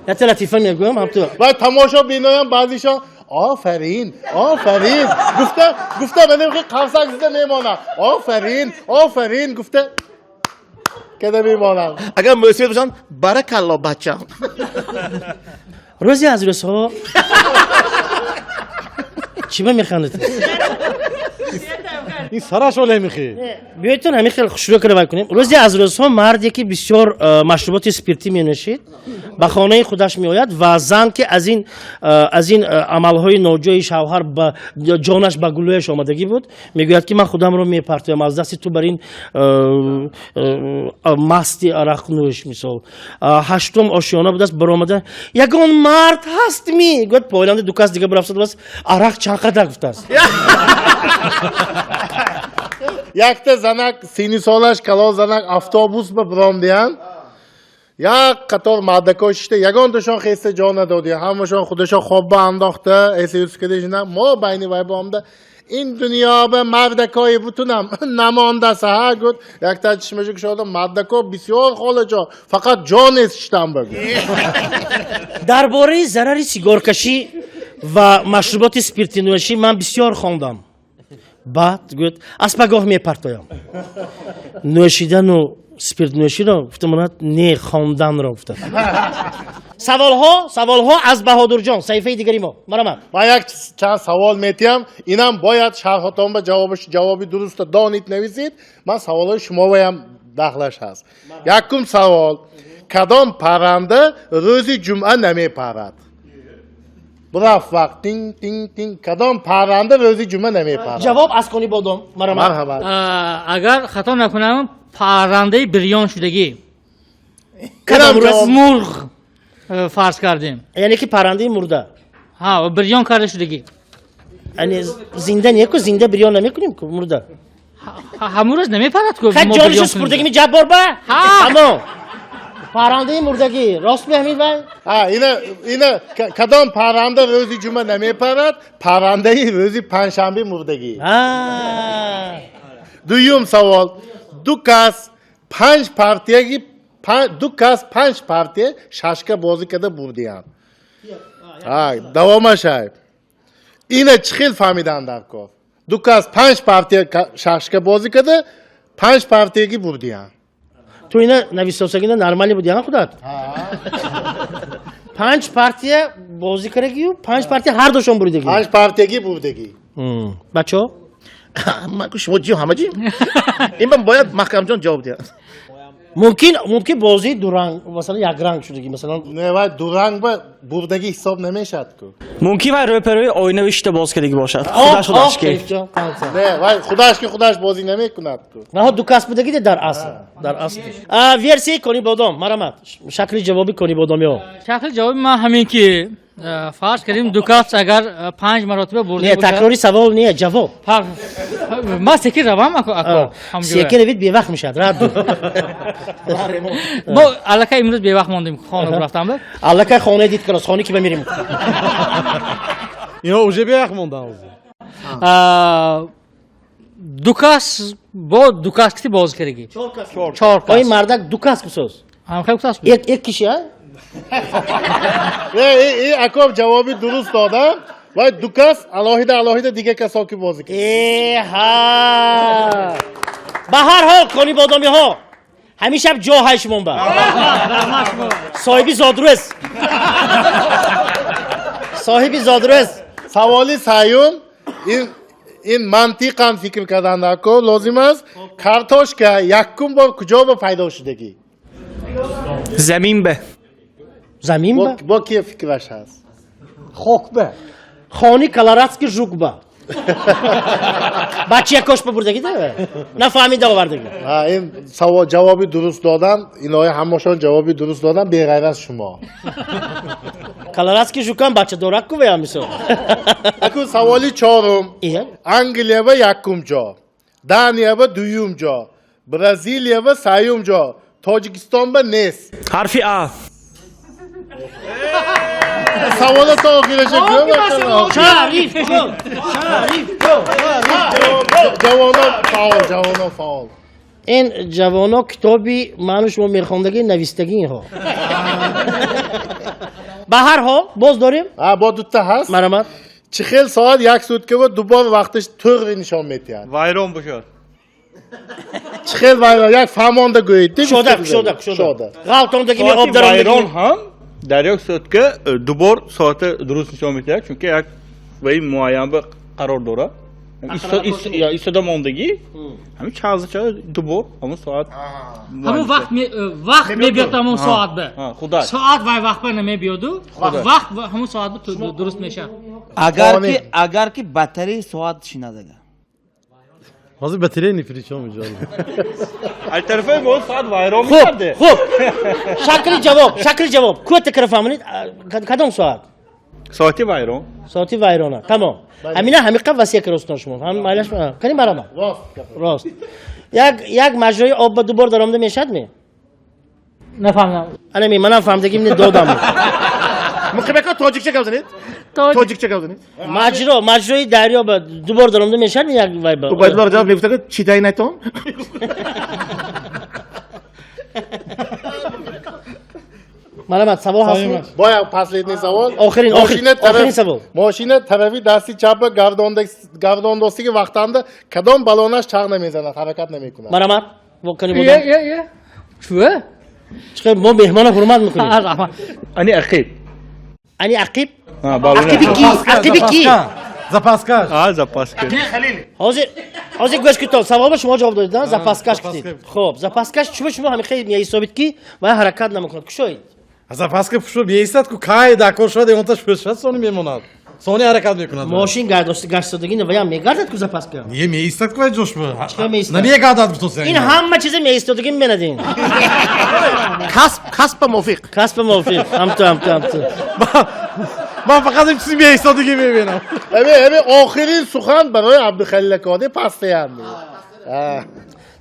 Это латифа мегӯям ҳамту. Ва тамошобиноям баъзишон офарин, офарин гуфта гуфта манем қарсак зада мемонад, офарин, офарин гуфта када мемонад. Агар мӯсиф бошанд, баракалло, бачам. Рӯзе аз рӯзҳо, чӣ ба механдед? Ин сараш оле мехи. Биёедтон ҳамин хел хушрӯ карда вай кунем. Рӯзе аз рӯзҳо марде, ки бисёр машруботи спиртӣ менӯшид, ба хонаи худаш меояд ва зан, ки аз ин амалҳои ноҷои шавҳар ба ҷонаш ба гулӯяш омадагӣ буд, мегӯяд, ки ман худамро мепартоям аз дасти ту бар ин масти арақнӯш. Мисол, ҳаштум ошёна будааст, баромада: «Ягон мард ҳаст?» ми гӯяд. Пойланда ду кас дига бурафтадааст. «Арақ чанд қадар?» гуфтааст. Якта занак, сини солаш калон занак, автобус ба биромдиянд. Як қатор мардако шишта, ягонташон хеста ҷо надоди, ҳамашон худашон хобба андохта эси юскадешина. Мо байни вай боомда: «Ин дунё ба мардакои бутунам намондаса ҳа?» гуфт. Якта чишмаша кушода: «Мардако бисёр, холаҷо, фақат ҷо нест шиштан», ба гуфт. Дар бораи зарари сигоркашӣ ва машруботи спиртинӯшӣ ман бисёр хондам. Баъд гӯяд: «Аз пагоҳ мепартоям нӯшидану спиртнӯширо». Гуфта монад, не, хонданро гуфта. Саволҳо, саволҳо аз Баҳодурҷон, саҳифаи дигари мо, марамат. Ман як чанд савол метиҳам, инам бояд шарҳотон ба ҷавобаш ҷавоби дуруста донид нависед. Ман саволҳои шумоям дахлаш ҳаст. Якум савол: кадом парранда рӯзи ҷумъа намепарад? Бурафт вақт, тинг тинг тинг. Кадом парранда рӯзи ҷумъа намепарад? Ҷавоб аз Конибодом, марамат. Марҳамат. Агар хато накунам, паррандаи бирён шудагӣ. Кадом рӯз? Мурғ, фарз кардем. Яъне ки паррандаи мурда? Ҳа, бирён карда шудагӣ. Яъне зинда неку, зинда бирён намекунем ку, мурда. Ҳамун рӯз намепарад ку. Ха, ҷонишо супурдагими Ҷаббор ба. Ҳа. Тамом, паррандаи мурдагӣ, рост меҳмид вай. Ҳа, ина кадом парранда рӯзи ҷумъа намепарад? Паррандаи рӯзи панҷшанбе мурдагӣ. Дуюм савол: ду кас панҷ партияги, ду кас панҷ партия шашка бозӣ карда бурдиянд. Давомаш ай, ина чӣ хел фаҳмиданд дар кор? Ду кас панҷ партия шашка бозӣ карда, панҷ партияги бурдиянд. Ту ина нависосагина нормалӣ буди, худат панҷ партия бозӣ кардагию панҷ партия ҳар душон буридагӣ? Панҷ партияги бурдагӣ. Бачаҳо? Ман ку шумо ҷим, ҳама ҷим. Ин ман бояд Маҳкамҷон ҷавоб диҳад. Мумкин бозии дуранг, масалан, якранг шудагӣ, масалан. Не, вай дуранг ба бурдагӣ ҳисоб намешавад ку. Мумкин вай рӯперӯи оина ишта боз кардагӣ бошад, худаш худаш ки. Не, вай худаш ки худаш бозӣ намекунад ку. Наҳо, ду кас будагӣ дар асл. Версияи Конибодом, марамат, шакли ҷавоби конибодомиҳо. Шакли ҷавоби ман ҳамин ки, фарз кардем, ду кас агар панҷ маротиба бурда. Не, такрори савол не, ҷавоб. Ман секин равам, ако. Секин равид, бевақт мешавад, рад. Мо аллакай имрӯз бевақт мондем, хона рафтам. Аллакай хона дид калос, хоне ки ба мерем. Ино уже бевақт мондан. Ду кас бо ду кас кити бозӣ кардагӣ, чор кас. Ои мардак ду кас кусоз. Ҳамхел кусас. Як киши, а? Не, акоб ҷавоби дуруст додам. Вай ду кас алоҳида алоҳида дига касо ки бозӣ кард. Эҳа, ба ҳар ҳол, конибодомиҳо, ҳамин шаб ҷо ҳай шумон ба соҳиби зодрӯз, соҳиби зодрӯз. Саволи сеюм, ин мантиқан фикр кардан ко лозим аст. Картошка якум бор куҷо ба пайдо шудагӣ? Замин ба. Замин ба. Бо ки фикраш ҳаст? Хок ба. Хони колорадский жук ба. Бача якош бабурдагӣ да? Нафаҳмида овардагӣ. Ин савол ҷавоби дуруст додан, инои ҳамашон ҷавоби дуруст додан беғайр аз шумо. Колорадский жукам бача дорак ку веям мисол. Аку саволи чорум. Англия ва якум ҷо, Дания ва дуюм ҷо, Бразилия ва сеюм ҷо, Тоҷикистон ба нест. Ҳарфи А. Савола то охираша гӯ. Шариф ҷон, Шариф ҷон. Ҷавоно фаъол, ҷавоно фаъол. Ин ҷавоно китоби ману шумо мехондагӣ навистагӣ инҳо. Ба ҳар ҳол боз дорем? Бо дута ҳаст. Марамат. Чӣ хел соат як сутка ва дубор вақташ туғри нишон медиҳад? Вайрон бошад. Чӣ хел вайрон? Як фаҳмонда гӯед. Кушода, кушода, кушода. Ғалтондагӣ об дарондагӣ. Вайрон ҳам дар як сутка дубор соата дуруст нишон медиҳад, чунки як ваи муайян ба қарор дорад. Истода мондагӣ, ҳамин чанд дубор ҳамон соат. Ҳамон вақт вақт мебиёд ҳамон соат ба. Соат вай вақт ба намебиёду, вақт ҳамон соат ба дуруст мешавад. Агар ки батареяи соат шинад агар. Ҳозир батарея ни при чём иҷо. Алтерфаи мо соат вайрон мекарде. Хуб, хуб. Шакли ҷавоб, шакли ҷавоб. Кӯта кара фаҳмонед, кадом соат? Соати вайрон. Соати вайрона. Тамом. Ҳамина ҳамиқа васия каростон шумо. Ҳам майлаш кани марама. Рост. Рост. Як як маҷрои об ба дубор даромада мешавад ми? Нафаҳмидам. Ана ми манам фаҳмидагим не додам. Муқимака тоҷикча гап занед? Тоҷикча гап занед? Маҷро, маҷрои дарё ба дубор даромада мешавад ми як вай ба? Убайдулло Раҷабов мегуфтад, чӣ дай найтон? Марамат, савол ҳаст? Боя последний савол. Охирин, охирин савол. Мошина тарафи дасти чапа гардондостиги вақтанда кадом балонаш чағ намезанад, ҳаракат намекунад? Марамат, кани бодам. Е, е, е. Чӯ? Чӣ мо меҳмона ҳурмат мекунем. Раҳмат. Ани ақиб. Ани ақиб? Ақиби ки? Ақиби ки? Запаскаш. А, запаска. Ҳозир, ҳозир гӯш кунед, саволро шумо ҷавоб додед, а? Запаскаш кунед. Хуб, запаскаш чӯ шумо ҳамин хел меҳисобед ки вай ҳаракат намекунад. Кушоед. Запаска пушо меистад ку кай дакор шуд, ягонташ пӯшад, сони мемонад. Сони ҳаракат мекунад. Мошин гаштодагӣ ваям мегардад ку запаска? Не, меистад ку вай ҷошма. Чӣ меистад? Намегардад гуфтося. Ин ҳама чизе меистодагӣ менадин. Касб, касба мувофиқ. Касба мувофиқ. Ҳамту, ҳамту, ҳамту. Ман фақат ин чизи меистодагӣ мебинам. Эми, эми охирин сухан барои Абдухалил акоди пастаянди.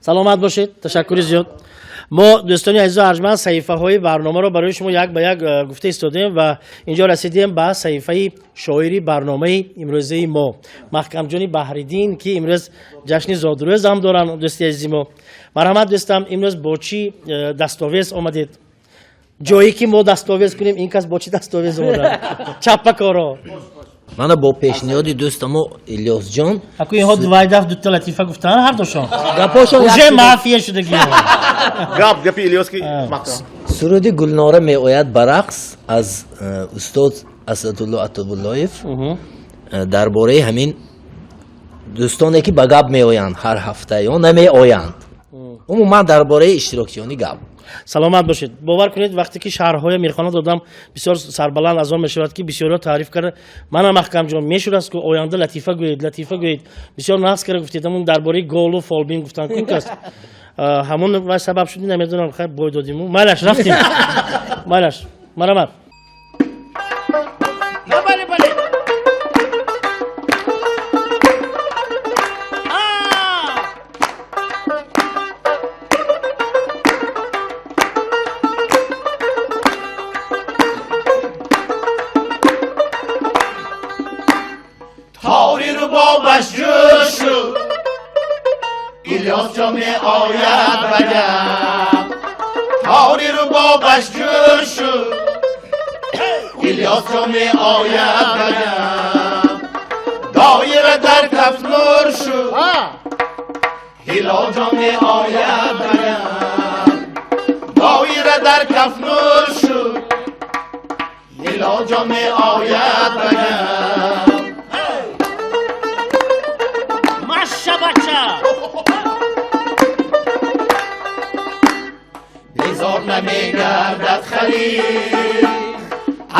Саломат бошед, ташаккури зиёд. Мо дӯстони азизу арҷманд саҳифаҳои барномаро барои шумо як ба як гуфта истодем ва инҷо расидем ба саҳифаи шоири барномаи имрӯзаи мо Маҳкамҷони Баҳриддин, ки имрӯз ҷашни зодрӯз ҳам доранд. Дӯсти азизи мо, марҳамат дӯстам, имрӯз бо чӣ дастовез омадед? Ҷое ки мо дастовез кунем, ин кас бо чӣ дастовез омаданд? Чаппакоро. Мана бо пешниҳоди дӯстамо Илёсҷон. Аку инҳо дувай даф дута латифа гуфтан ҳардушон. Гапошон уже мафия шудагӣ. Гап гапи Илёс ки маҳкам. Суруди Гулнора меояд ба рақс аз устод Асадулло Атобуллоев дар бораи ҳамин дӯстоне ки ба гап меоянд ҳар ҳафта ё намеоянд. Умуман дар бораи иштирокчиёни гап. Саломат бошед. Бовар кунед, вақте ки шаҳрҳоя мирхона додам, бисёр сарбаланд аз он мешавад ки бисёриҳо таъриф карда. Мана Маҳкамҷон мешудаст ку оянда латифа гӯед, латифа гӯед. Бисёр нағз карда гуфтед, ҳамун дар бораи голу фолбин гуфтан кун кас. Ҳамон вай сабаб шуд, намедонам, хайр бой додиму. Майлаш, рафтем. Майлаш, марамат. Илёсҷон меояд ба гап, тори рубобаш ҷӯр шуд. Илёсҷон меояд ба гап, доира дар каф нур шуд. Ҳилолҷон меояд ба гап, доира дар каф нур шуд. Ҳилолҷон меояд ба гап. Маша бача! Безор намегардад Халил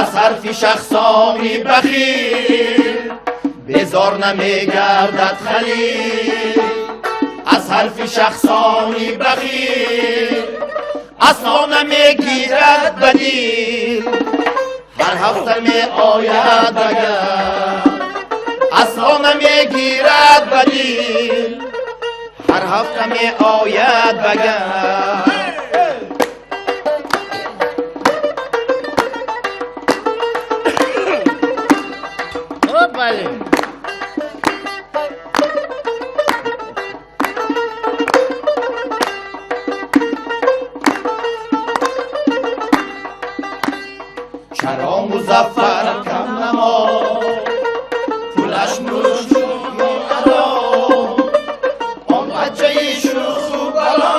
аз ҳарфи шахсони бахил. Безор намегардад Халил аз ҳарфи шахсони бахил, асло намегирад ба дил, ҳар ҳафта меояд ба гап, асло намегирад ба дил, ҳар ҳафта меояд ба гап. Бале. Чаро Музаффар кам намо, пулаш мушт адо, он бачаи шӯху бало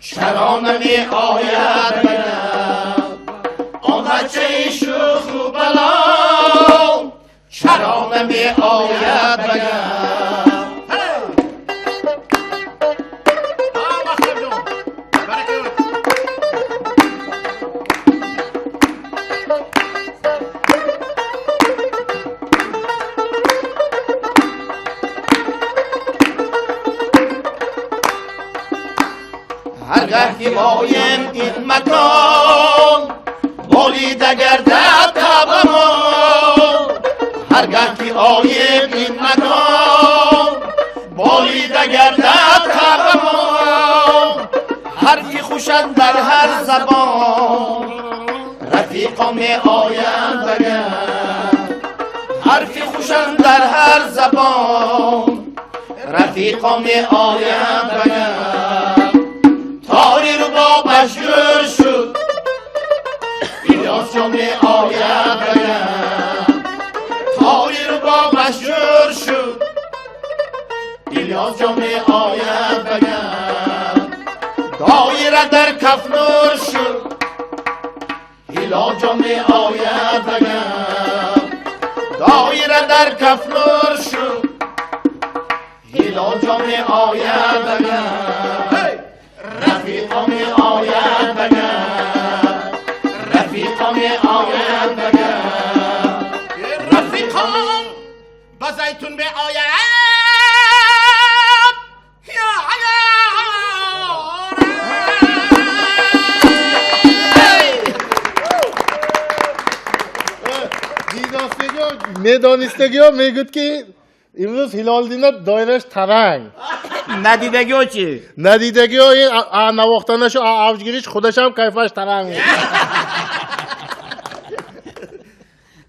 чаро намеояд ба гап, он бачаи шӯху бало чаро намеояд ба гап. Ҳаргаҳ ки моем ин макон, болида гардад табамон. Ҳаргаҳ ки оем ин макон, болида гардад табамон. Ҳарфи хушанд дар ҳар забон, рафиқон меоянд ба гап. Ҳарфи хушанд дар ҳар забон, рафиқон меоянд ба гап. Тори рубобаш гӯр шуд, Илёсҷон меояд ба гап. Тори рубобаш гӯр шуд, Илёсҷон меояд ба гап. Доира дар каф нур шуд, Ҳилолҷон меояд ба гап. Доира дар каф нур шуд, Ҳилолҷон меояд ба гап. Рафиқон меояд ба гап, рафиқон меояд ба гап. Рафиқон ба зайтун меояд, ё Дидостагиҳо, медонистагиҳо мегӯяд ки имрӯз Ҳилолиддина доираш таранг. Надидагиҳо чӣ? Надидагиҳо навохтанашу авҷгириш худашам кайфаш таранг.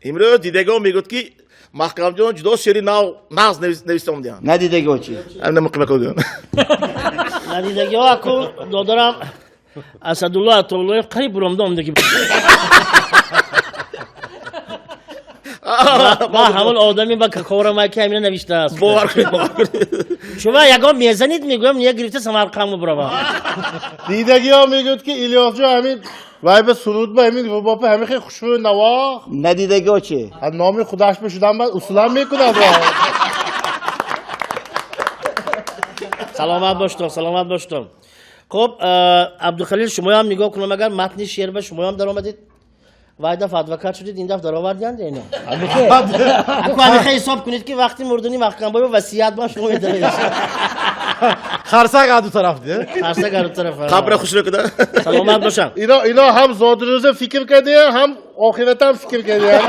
Имрӯз дидагиҳо мегӯяд ки Маҳкамҷон ҷудо шеъри нав нағз нависта омадиям. Надидагиҳо чӣ? Намуқимакодиям. Надидагиҳо аку додарам Асадулло Атоуллоев қариб буромда омадаги. Ма ҳамон одаме ба какорама ки ҳамина навиштааст. Бовар кунед, бовар кунед. Шумо ягон мезанед, мегӯям не гирифта Самарқандро бурава. Дидагиҳо мегӯяд ки Илёсҷон ҳамин вай ба суруд ба ҳамин рубоба ҳамин хеле хушрӯй навохт. Надидагиҳо чӣ? Номи худаш ба шудан ба усулан мекунад. Саломат боштон, саломат боштон. Хуб, Абдухалил, шумоям нигоҳ кунам агар матни шеър ба шумоям даромадед. Вай дафъа адвокат шудед, ин дафъа даровардианд ино. Аку ҳамиха ҳисоб кунед ки вақти мурдани Маҳкамбоев васият ба шумо медарояд. Харсак аз ду тараф, де? Харсак аз ду тараф. Қабра хушрӯ куда. Саломат бошам. Ино ҳам зодрӯза фикр кардия, ҳам охиратам фикр кардия.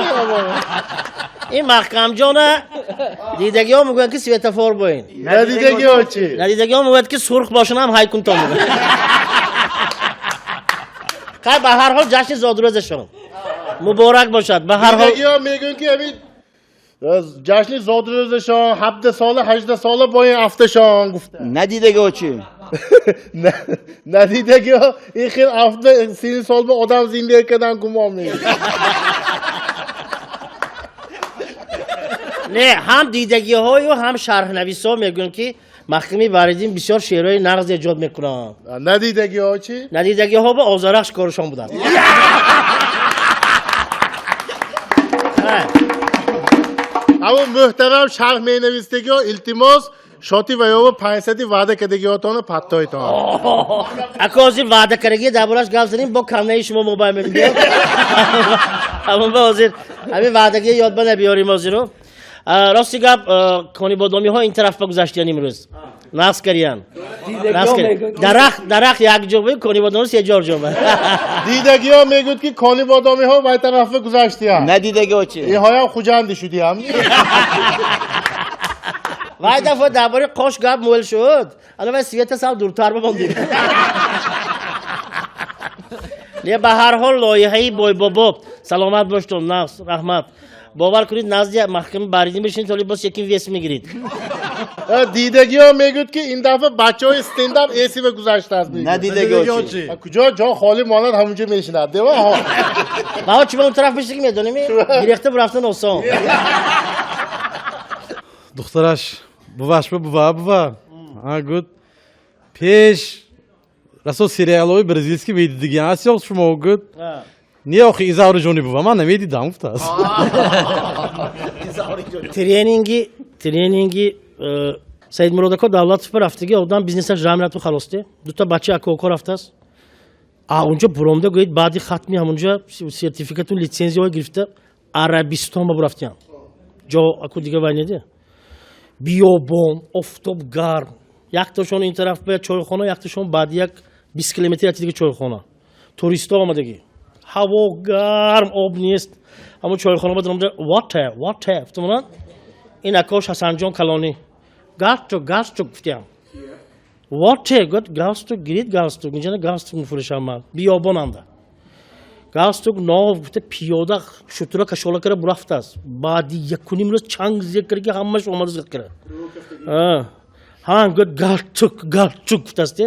Ин Маҳкамҷона дидагиҳо мегӯянд ки светофор боин. Надидагиҳо чӣ? Надидагиҳо мегӯянд ки сурх бошанд ҳам ҳайкунтон мегӯянд. Хай, ба ҳар ҳол ҷашни зодрӯзашон муборак бошад. Ба ҳар ҳол дидагиҳо мегӯянд ки ҳамин ҷашни зодрӯзашон 17 сола 18 сола бо ин афташон гуфта. Надидагиҳо чӣ? Надидагиҳо ин хел афта 30 сол ба одам зиндагӣ кардан гумон мекунад. Не, ҳам дидагиҳою ҳам шарҳнависҳо мегӯянд ки Маҳками Баҳриддин бисёр шеърҳои нағз эҷод мекунанд. Надидагиҳо чӣ? Надидагиҳо ба Озарахш коршон буданд. Аммо муҳтарам шарҳ менависдагиҳо илтимос шоти ваёва 500 ваъда кардагиҳотонро паттойтон. Ака ҳозир ваъда кардагӣ дар бораш гап занем, бо камнаи шумо мобайл мебинем. Аммо ба ҳозир ҳамин ваъдагиро ёд ба набиёрем ҳозиру. Рости гап, конибодомиҳо ин тараф ба гузаштиян имрӯз. Нағз кариян. Дарахт якҷо буд, конибодомиҳо сеҷор ҷо буд. Дидагиҳо мегӯяд, ки конибодомиҳо вай тараф ба гузаштиян. Надидагиҳо чи? Инҳоям Хуҷанди шудиям. Вай дафъа дар бораи қош гап мӯл шуд. Ана вай света сал дуртар бимондем. Не, ба ҳар ҳол лоиҳаи Бойбобо саломат боштон, нағз, раҳмат. Бовар кунед, назди маҳкама баридин бишинед, толи боз якин вес мегиред. Дидагиҳо мегӯяд, ки ин дафъа бачаҳои стендап эсива гузаштааст. Надидагиҳо чи? Куҷо ҷо холӣ монад, ҳамонҷо мешинад. Дева ҳо. Баҳо чӣ ба он тараф бишинед, медонем? Гирехта бурафтан осон. Духтараш буваш ба бува бува. А гуд пеш расо сериалҳои бразилский медидигиан аст ё шумо гуд. Не, охи Изаури ҷони бува, ман намедидам гуфтааст. Тренинги Саидмуродако Давлатов ба рафтаги одам бизнесаш рамирату халосте. Дута бача акоко рафтааст. А унҷо буромда гӯед баъди хатми ҳамунҷо сертификату литсензияҳо гирифта Арабистон ба бурафтиян. Ҷо аку дига вай неде. Биёбон, офтоб гарм. Якташон ин тараф ба чойхона, якташон баъди як 20 километр яки дига чойхона. Туристҳо омадагӣ. Ҳаво гарм, об нест. Ҳамон чойхона ба даромада water, water гуфтамонанд. Ин акош Ҳасанҷон Калонӣ. Галстук, галстук гуфтиям. Water гуфт, галстук гирид, галстук. Инҷа галстук мефурӯшам ман. Биёбонанда. Галстук нов гуфта пиёда шутура кашола кара бурафтааст. Баъди якуним рӯз чанг зиқ кара ки ҳамаш омада зиқ кара. Ҳа, гуфт галстук, галстук гуфтааст.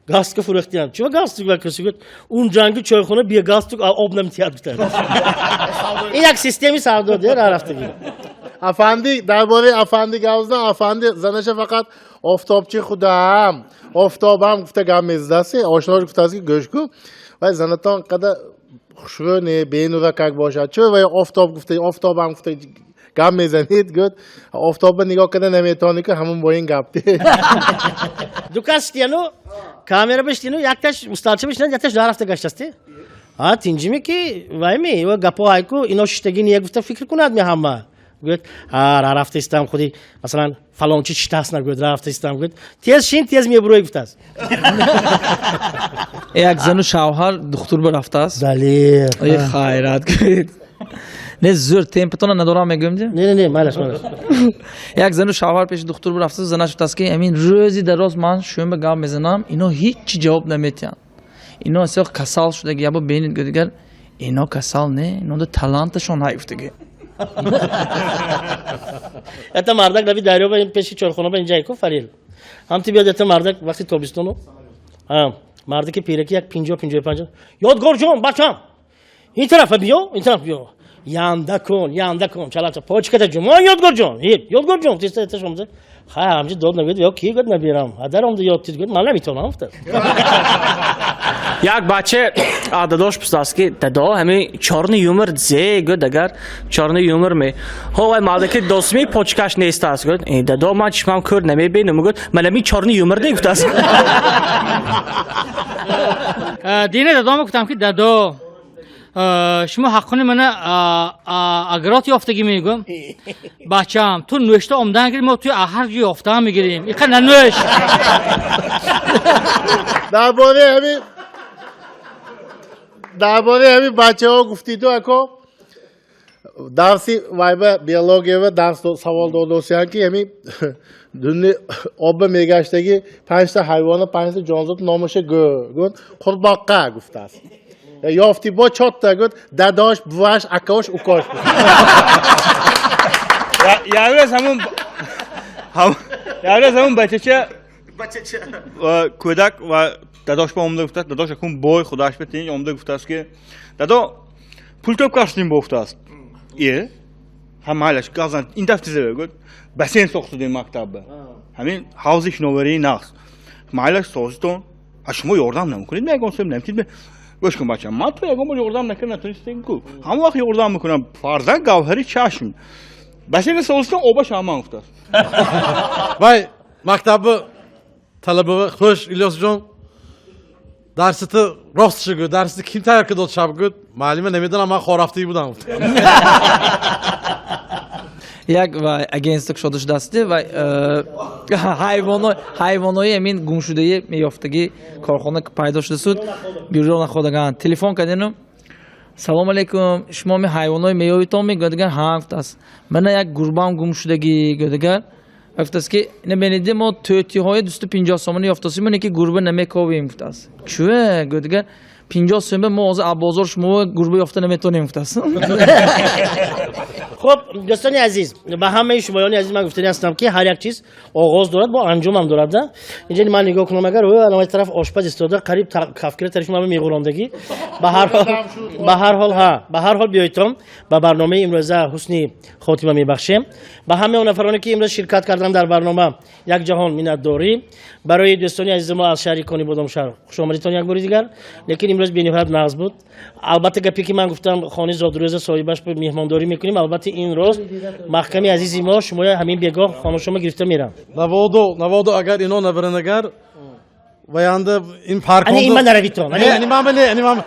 Галстук фурӯхтиям. Чува галстук вакаси гуфт, он ҷанги чойхона бе галстук об наметиҳад гуфтааст. Ин як системи савдо дер рафтагӣ. Афанди, дар бораи афанди гап задан, афанди занаша фақат офтобчи худам, офтобам гуфта гап мезадаст, ошнош гуфтааст ки гӯш кун, вай занатон қадар хушрӯ не, бенура как бошад. Чӯ вай офтоб гуфта, офтобам гуфта гап мезанед, гӯяд, офтоба нигоҳ карда наметавонӣ ки ҳамон бо ин гап. Дукас штияну, камера биштину, якташ усталча бишинад, якташ дарафта гаштаст. Ҳа, тинҷими ки вай ми, ва гапо ҳайку, ино шиштаги не гуфта фикр кунад ми ҳама. Гӯяд, ҳа, рафта истам худи, масалан, фалончи чиштааст нагӯяд, рафта истам гӯяд. Тез шин, тез мебурӯй гуфтааст. Як зану шавҳар духтур барафтааст. Далер. Эй, хайрат гӯяд. Не, зӯр, темпатона надорам мегӯям де? Не, не, не, майлаш, майлаш. Як зану шавҳар пеши духтур барафтааст, занаш гуфтааст ки амин рӯзи дароз ман шӯм ба гап мезанам, ино ҳеҷ чи ҷавоб наметиҳанд. Ино асиёқ касал шудаги, ябо бинед гӯяд, дигар ино касал не, ино таланташон ҳай гуфтаги. Это мардак лаби дарё ба пеши чорхона ба инҷа ку Фарил. Ҳам ти биёд это мардак вақти тобистону. Ҳа, мардаки пираки як 50-55. Ёдгорҷон, бачам. Ин тарафа биё, ин тараф биё. Янда кун, янда кун, чалата почката ҷумон Ёдгорҷон. Ёдгорҷон, тиста это шомда. Ха, ҳамҷи дод нагӯяд, ё ки гӯяд набирам. Ҳадар омда ёд тид гӯяд, ман наметавонам гуфта. Як бача дадош пурсидааст ки дадо ҳамин чорни юмор зе гӯяд, агар чорни юмор ме. Ҳо вай мардаки досми почкаш нестааст гӯяд. Э, дадо ман чишмам кӯр намебинам гӯяд, ман ҳамин чорни юмор де гуфтааст. Дина дадома гуфтам ки дадо шумо ҳаққони мана агрот ёфтагӣ мегӯм. Бачам, ту нӯшта омдан гирим, мо туи ҳар ҷо ёфтаам мегирем. Иқа нанӯш. Дар бораи ҳамин бачаҳо гуфтиду ако дарси вайба биологиява дарс савол додосиян ки ҳамин дунни обба мегаштаги панҷта ҳайвона, панҷта ҷонзод номаша гӯ. Гӯяд қурбоққа гуфтааст. Ёфти бо чотта гӯяд дадош, буваш, акош, укош. Ярӯз ҳамун бачача кӯдак ва дадош ба омда гуфтааст, дадош акун бой худаш ба тинҷ омда гуфтааст ки дадо пул тӯб каштим бофтааст. Е? Ҳа майлаш газан ин даф тиза гӯяд бассейн сохтудем мактабба. Ҳамин ҳавзи шиноварии нағз. Майлаш созитон. Ҳа шумо ёрдам намекунед, мегон сем наметид. Гӯш кун бачам, ман ту ягон бор ёрдам накарда натонистем ку. Ҳамон вақт ёрдам мекунам. Фарзанд гавҳари чашм. Бассейн созитон обаш ҳаман гуфтааст. Вай мактаби талабаи хуш Илёсҷон дарсити ростши гӯ, дарсити ким тайёр кард дод шаб гӯ, муаллима намедонам ман хорафтагӣ будам гуфт. Як ва агентство кушода шудааст ва ҳайвонои ҳамин гумшудаи меёфтагӣ корхона пайдо шуда суд бюро находаган. Телефон кардену: «Салом алейкум, шумо ми ҳайвонои меёвитон?» Мегӯяд: «Ҳа», гуфтааст. «Мана як гурбаам гум шудагӣ», гӯяд. Гуфтааст ки набениди, мо тӯтиҳои 250 сомонӣ ёфтасем, ки гурба намековем, гуфтааст. «Чӯ?» гӯяд. 50 сӯма мо ҳозир бозор шумо гурба ёфта наметонем, гуфтааст. Хуб, дӯстони азиз, ба ҳамаи шумоёни азиз ман гуфтани ҳастам, ки ҳар як чиз оғоз дорад, бо анҷомам дорад. Да, инҷа ман нигоҳ кунам, агар ана тараф ошпаз истода, қариб кафкира тариф ман меғӯрондагӣ. Ба ҳар ҳол, ҳа, ба ҳар ҳол биёедтон, ба барномаи имрӯза ҳусни хотима мебахшем. Ба ҳамаи он нафароне, ки имрӯз ширкат карданд дар барнома, як ҷаҳон миннатдорӣ. Барои дӯстони азизи мо аз шаҳри Конибодомшаҳр, хушомадитон як бори дигар. Лекин имрӯз бениҳоят нағз буд. Албатта, гапе ки ман гуфтам, хони зодрӯза соҳибаш меҳмондорӣ мекунем. Албатта, ин рост. Маҳками азизи мо шумоя ҳамин бегоҳ хонашома гирифта мерам. Наводу агар ино набаранд, агар ваянда ин парк Ани има наравитон. Ани ман не, ани ман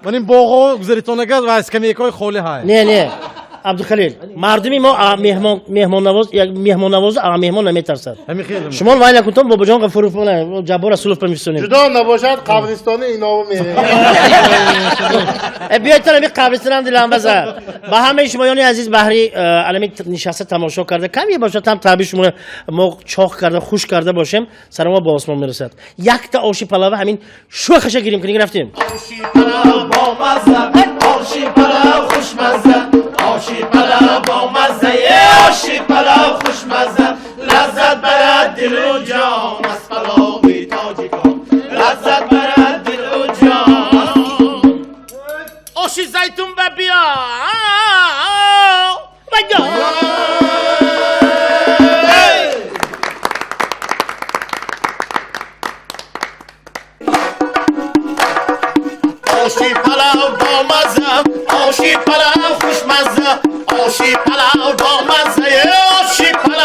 ман ин боғо гузаритон, агар ва скамейкаҳои холӣ ҳай. Не, не, Абдухалил, мардуми мо меҳмоннавоз, меҳмоннавоз, меҳмон наметарсад. Шумо вай накунтон, Бобоҷон Ғафуров, Ҷаббор Расулов мефисонем. Ҷудо набошад, қабристони иново мерем. Биёедтон, ами қабристонам дилам базад. Ба ҳамаи шумоёни азиз, баҳри алами нишаста тамошо карда, каме бошад там таби шумо мо чоқ карда, хуш карда бошем, сари мо ба осмон мерасад. Якта оши палава ҳамин шӯхаша гирим кунӣ, рафтем. Оши палав бомазза, оши палав хушмазза, оши палав бомазза, оши палав хушмазза, лаззат барад дилу ҷон аз палови тоҷикон, лаззат барад дилу ҷон. Оши зайтун ба биё. Байё. Оши палав бомазза, оши палав хушмазза, оши палав бомазза, оши палав.